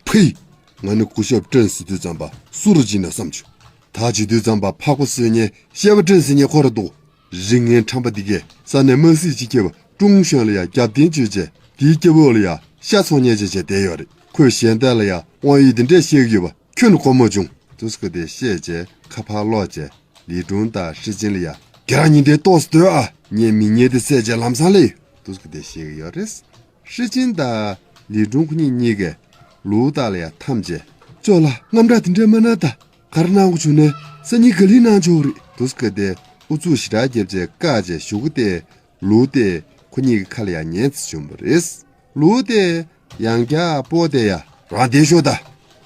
ཕུའི། ང་ནི་སྐུ་ཞབས་ཀྲན་ཟེར་དུས་ཙམ་པ་སུ་རུ་བྱིན་ན་བསམ་བྱུང་། ད་བྱེད་དུས་ཙམ་པ་ཕག་པ་གསོད་མཁན་ཤེས་པ་ཀྲན་ཟེར་མཁན་ཁོ་རེད་འདུག་རིགས་ངན་ཁྲམ་པ་འདི་གས་ས་གནས་དམར་སྲིད་སྤྱི་ཁྱབ་ཀྲུང་ཞང་ལ་ཡ་རྒྱབ་རྟེན་བྱས་བྱས་དེའི་སྐྱབས་འོག་ལ་ཡ་ཤ་འཚོང་མཁན་བྱས་བྱས་བསྡད་ཡོད་རེད། ཁོས་གཞན་དག་ལ་ཡ་དབང་ཡོད་དེ་འདྲས་བཤད་ཀྱི་ཡོད་པ་ཁྱོན་ནས་གོ་མ་བྱུང་། འདུག་སེ་དེ་བཤད་བྱས་ཁ་ཕར་སློག་བྱས། ལི་ཀྲུང་དང་ཧྲི་ཅིན་ལ་ཡ། ཁྱེད་རང་གཉིས་དེ་ཏོག་ཙམ་སྡོད་ཨ། ངས་མི་ཉལ་དེ་བསད་བྱས་ལམ་སང་སླེབས་ཡོང་། འདུག་སེ་དེ་བཤད་ཀྱི་ཡོད་རེད། ཧྲི་ཅིན་དང་ལི་ཀྲུང་ཁོ་གཉིས་གཉིས་ཀས་ལུའུ་ཏེ་ལ་ཡ་འཐམས་བྱས། ཅོ་ལགས་དངངས་སྐྲག་དེ་འདྲས་མ་གནང་ད། ག་རེ་གནང་དགོས་བྱུང་ནའི་སང་ཉིན་ག་ལེར་གནང་ཆོག་རེད། འདུག་སེ་དེ་ཨུ་ཚུགས་ཞེ་དྲག་བརྒྱབ་བྱས་བཀག་བྱས་གཞུག་གུ་དེ། ལུའུ་ཏེ་ཁོ་གཉིས་ཀྱི་ཁ་ལ་ཡ་ཉན་ཙམ་བྱུང་བ་རེད། ལུའུ་ཏེ་ཡང་བསྐྱར་སྤོ་དེ་ཡ། རང་བསྡད་ཤོག་ད།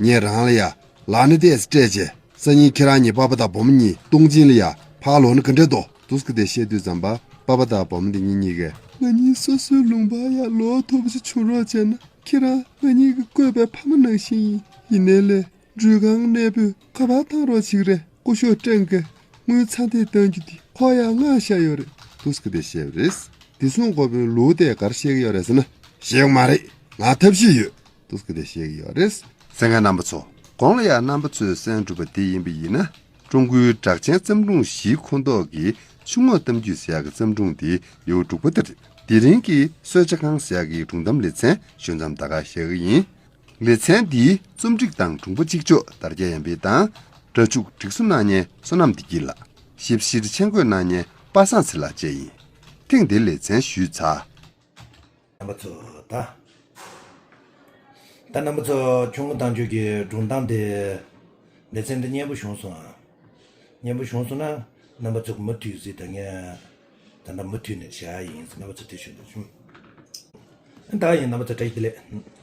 ངས་རང་ལ་ཡ་ལག་ན་ཏོག་ཙམ་སྤྲད་བྱས། སང་ཉིན་ཁྱེད་རང་གཉིས་པ་ཕ་དང་བུ་མོ་གཉིས་ཏུང་ཅིན་ལ་ཡ་ཕར་ལོག་ན་ག་འདྲ་འདུག་འདུག་སེ་དེ་བཤད་དུས་ཙམ་པ་པ་ཕ་དང་བུ་མོ་དེ་གཉིས་གཉིས་ཀས། ང་གཉིས་སོ་སོའི་ལུང་པར་ཡ་ལོག་ཐུབ་པ་ཞིག་བྱུང་རོགས་བྱས་ན། ཁྱེད་རང་ང་གཉིས་ཀྱི་བཀོད་པའི་ཕ་མ་ནང་བཞིན་ཡིན། ཡིན་ནའི་ལས། འགྲུལ་ཁང་གནས་སྤོས་ག་པར་བཏང་རོགས་བྱེད་ཀྱི་རེད། སྐུ་ཞབས་ཀྲེང་གིས་དངུལ་ཚ་འདེད་གཏང་རྒྱུ་དེ་ཁོ་ཡར་མངགས་བཞག་ཡོད་རེད། འདུག་སེ་དེ་བཤད་པ་རེད། བདེ་སྲུང་འགོ་དཔོན་ལུའུ་ཏེས་ག་རེ་བཤད་ཀྱི་ཡོད་རེད་ཟེར་ན། བཤད་ཀྱི་མ་རེད། ང་ཐབས་ཤེས་ཡོད། འདུག་སེ་དེ་བཤད་ཀྱི་ཡོད་རེད། གསན་མཁན་རྣམ་པ་ཚོ། གོང་ལ་ཡང་རྣམ་པ་ཚོས་གསན་གྲུབ་པ་དེ་ཡིན་པ་ཡིན་ན། ཀྲུང་གོའི་གྲགས་ཅན་བརྩམས་སྒྲུང་བཞིའི་ཁོངས་གཏོགས་ཀྱི་ཆུ་ངོགས་གཏམ་རྒྱུད་ཟེར་ཡག་གི་བརྩམས་སྒྲུང་དེ་ཡོད་འདུག་པ་དེ་རེད། དེ་རིང་གི་གསོལ་ཇ་ཁང་ཟེར་ཡག་གི་སྒྲུང་གཏམ་ལེ་ཚན་ཞུ་མཚམས་ད་ག་བཞག་གི་ཡིན། ལེ་ཚན་འདིའི་རྩོམ་སྒྲིག་དང་དྲུང་པ་གཅིག་ལྕོགས་དར་རྒྱས་ཡང་འཕེལ་དང་། སྒྲ་འཇུག་སྒྲིག་སྲོལ་གནང་མཁན་བསོད་ནམས་བདེ་སྐྱིད་ལགས། ཞིབ་བཤེར་མཆན་འགོད་གནང་མཁན་པ་སངས་ཚེ་ལགས་བཅས་ཡིན། ཐེངས་འདིའི་ལེ་ཚན་ཞུས་ཚར། རྣམ་པ་ཚོ་ད། ད་རྣམ་པ་ཚོ་ཁྱུང་པོ་དང་ཆོས་ཀྱི་སྒྲུང་གཏམ་དེ། ལེ་ཚན་འདི་སྙན་པོ་བྱུང་སོང་ཨ། སྙན་པོ་བྱུང་སོང་ན་རྣམ་པ་ཚོ་མུ་མཐུད་གཟིགས་དང་ངས་ད་ལྟ་མུ་མཐུད་ནས་བྱ་ཡ་ཡིན། རྣམ་པ་ཚོ་དེ་ཞུ་འདོད་བྱུང་། ད་ཡིན། རྣམ་པ་ཚོ་བཀྲ་ཤིས་བདེ་ལེགས།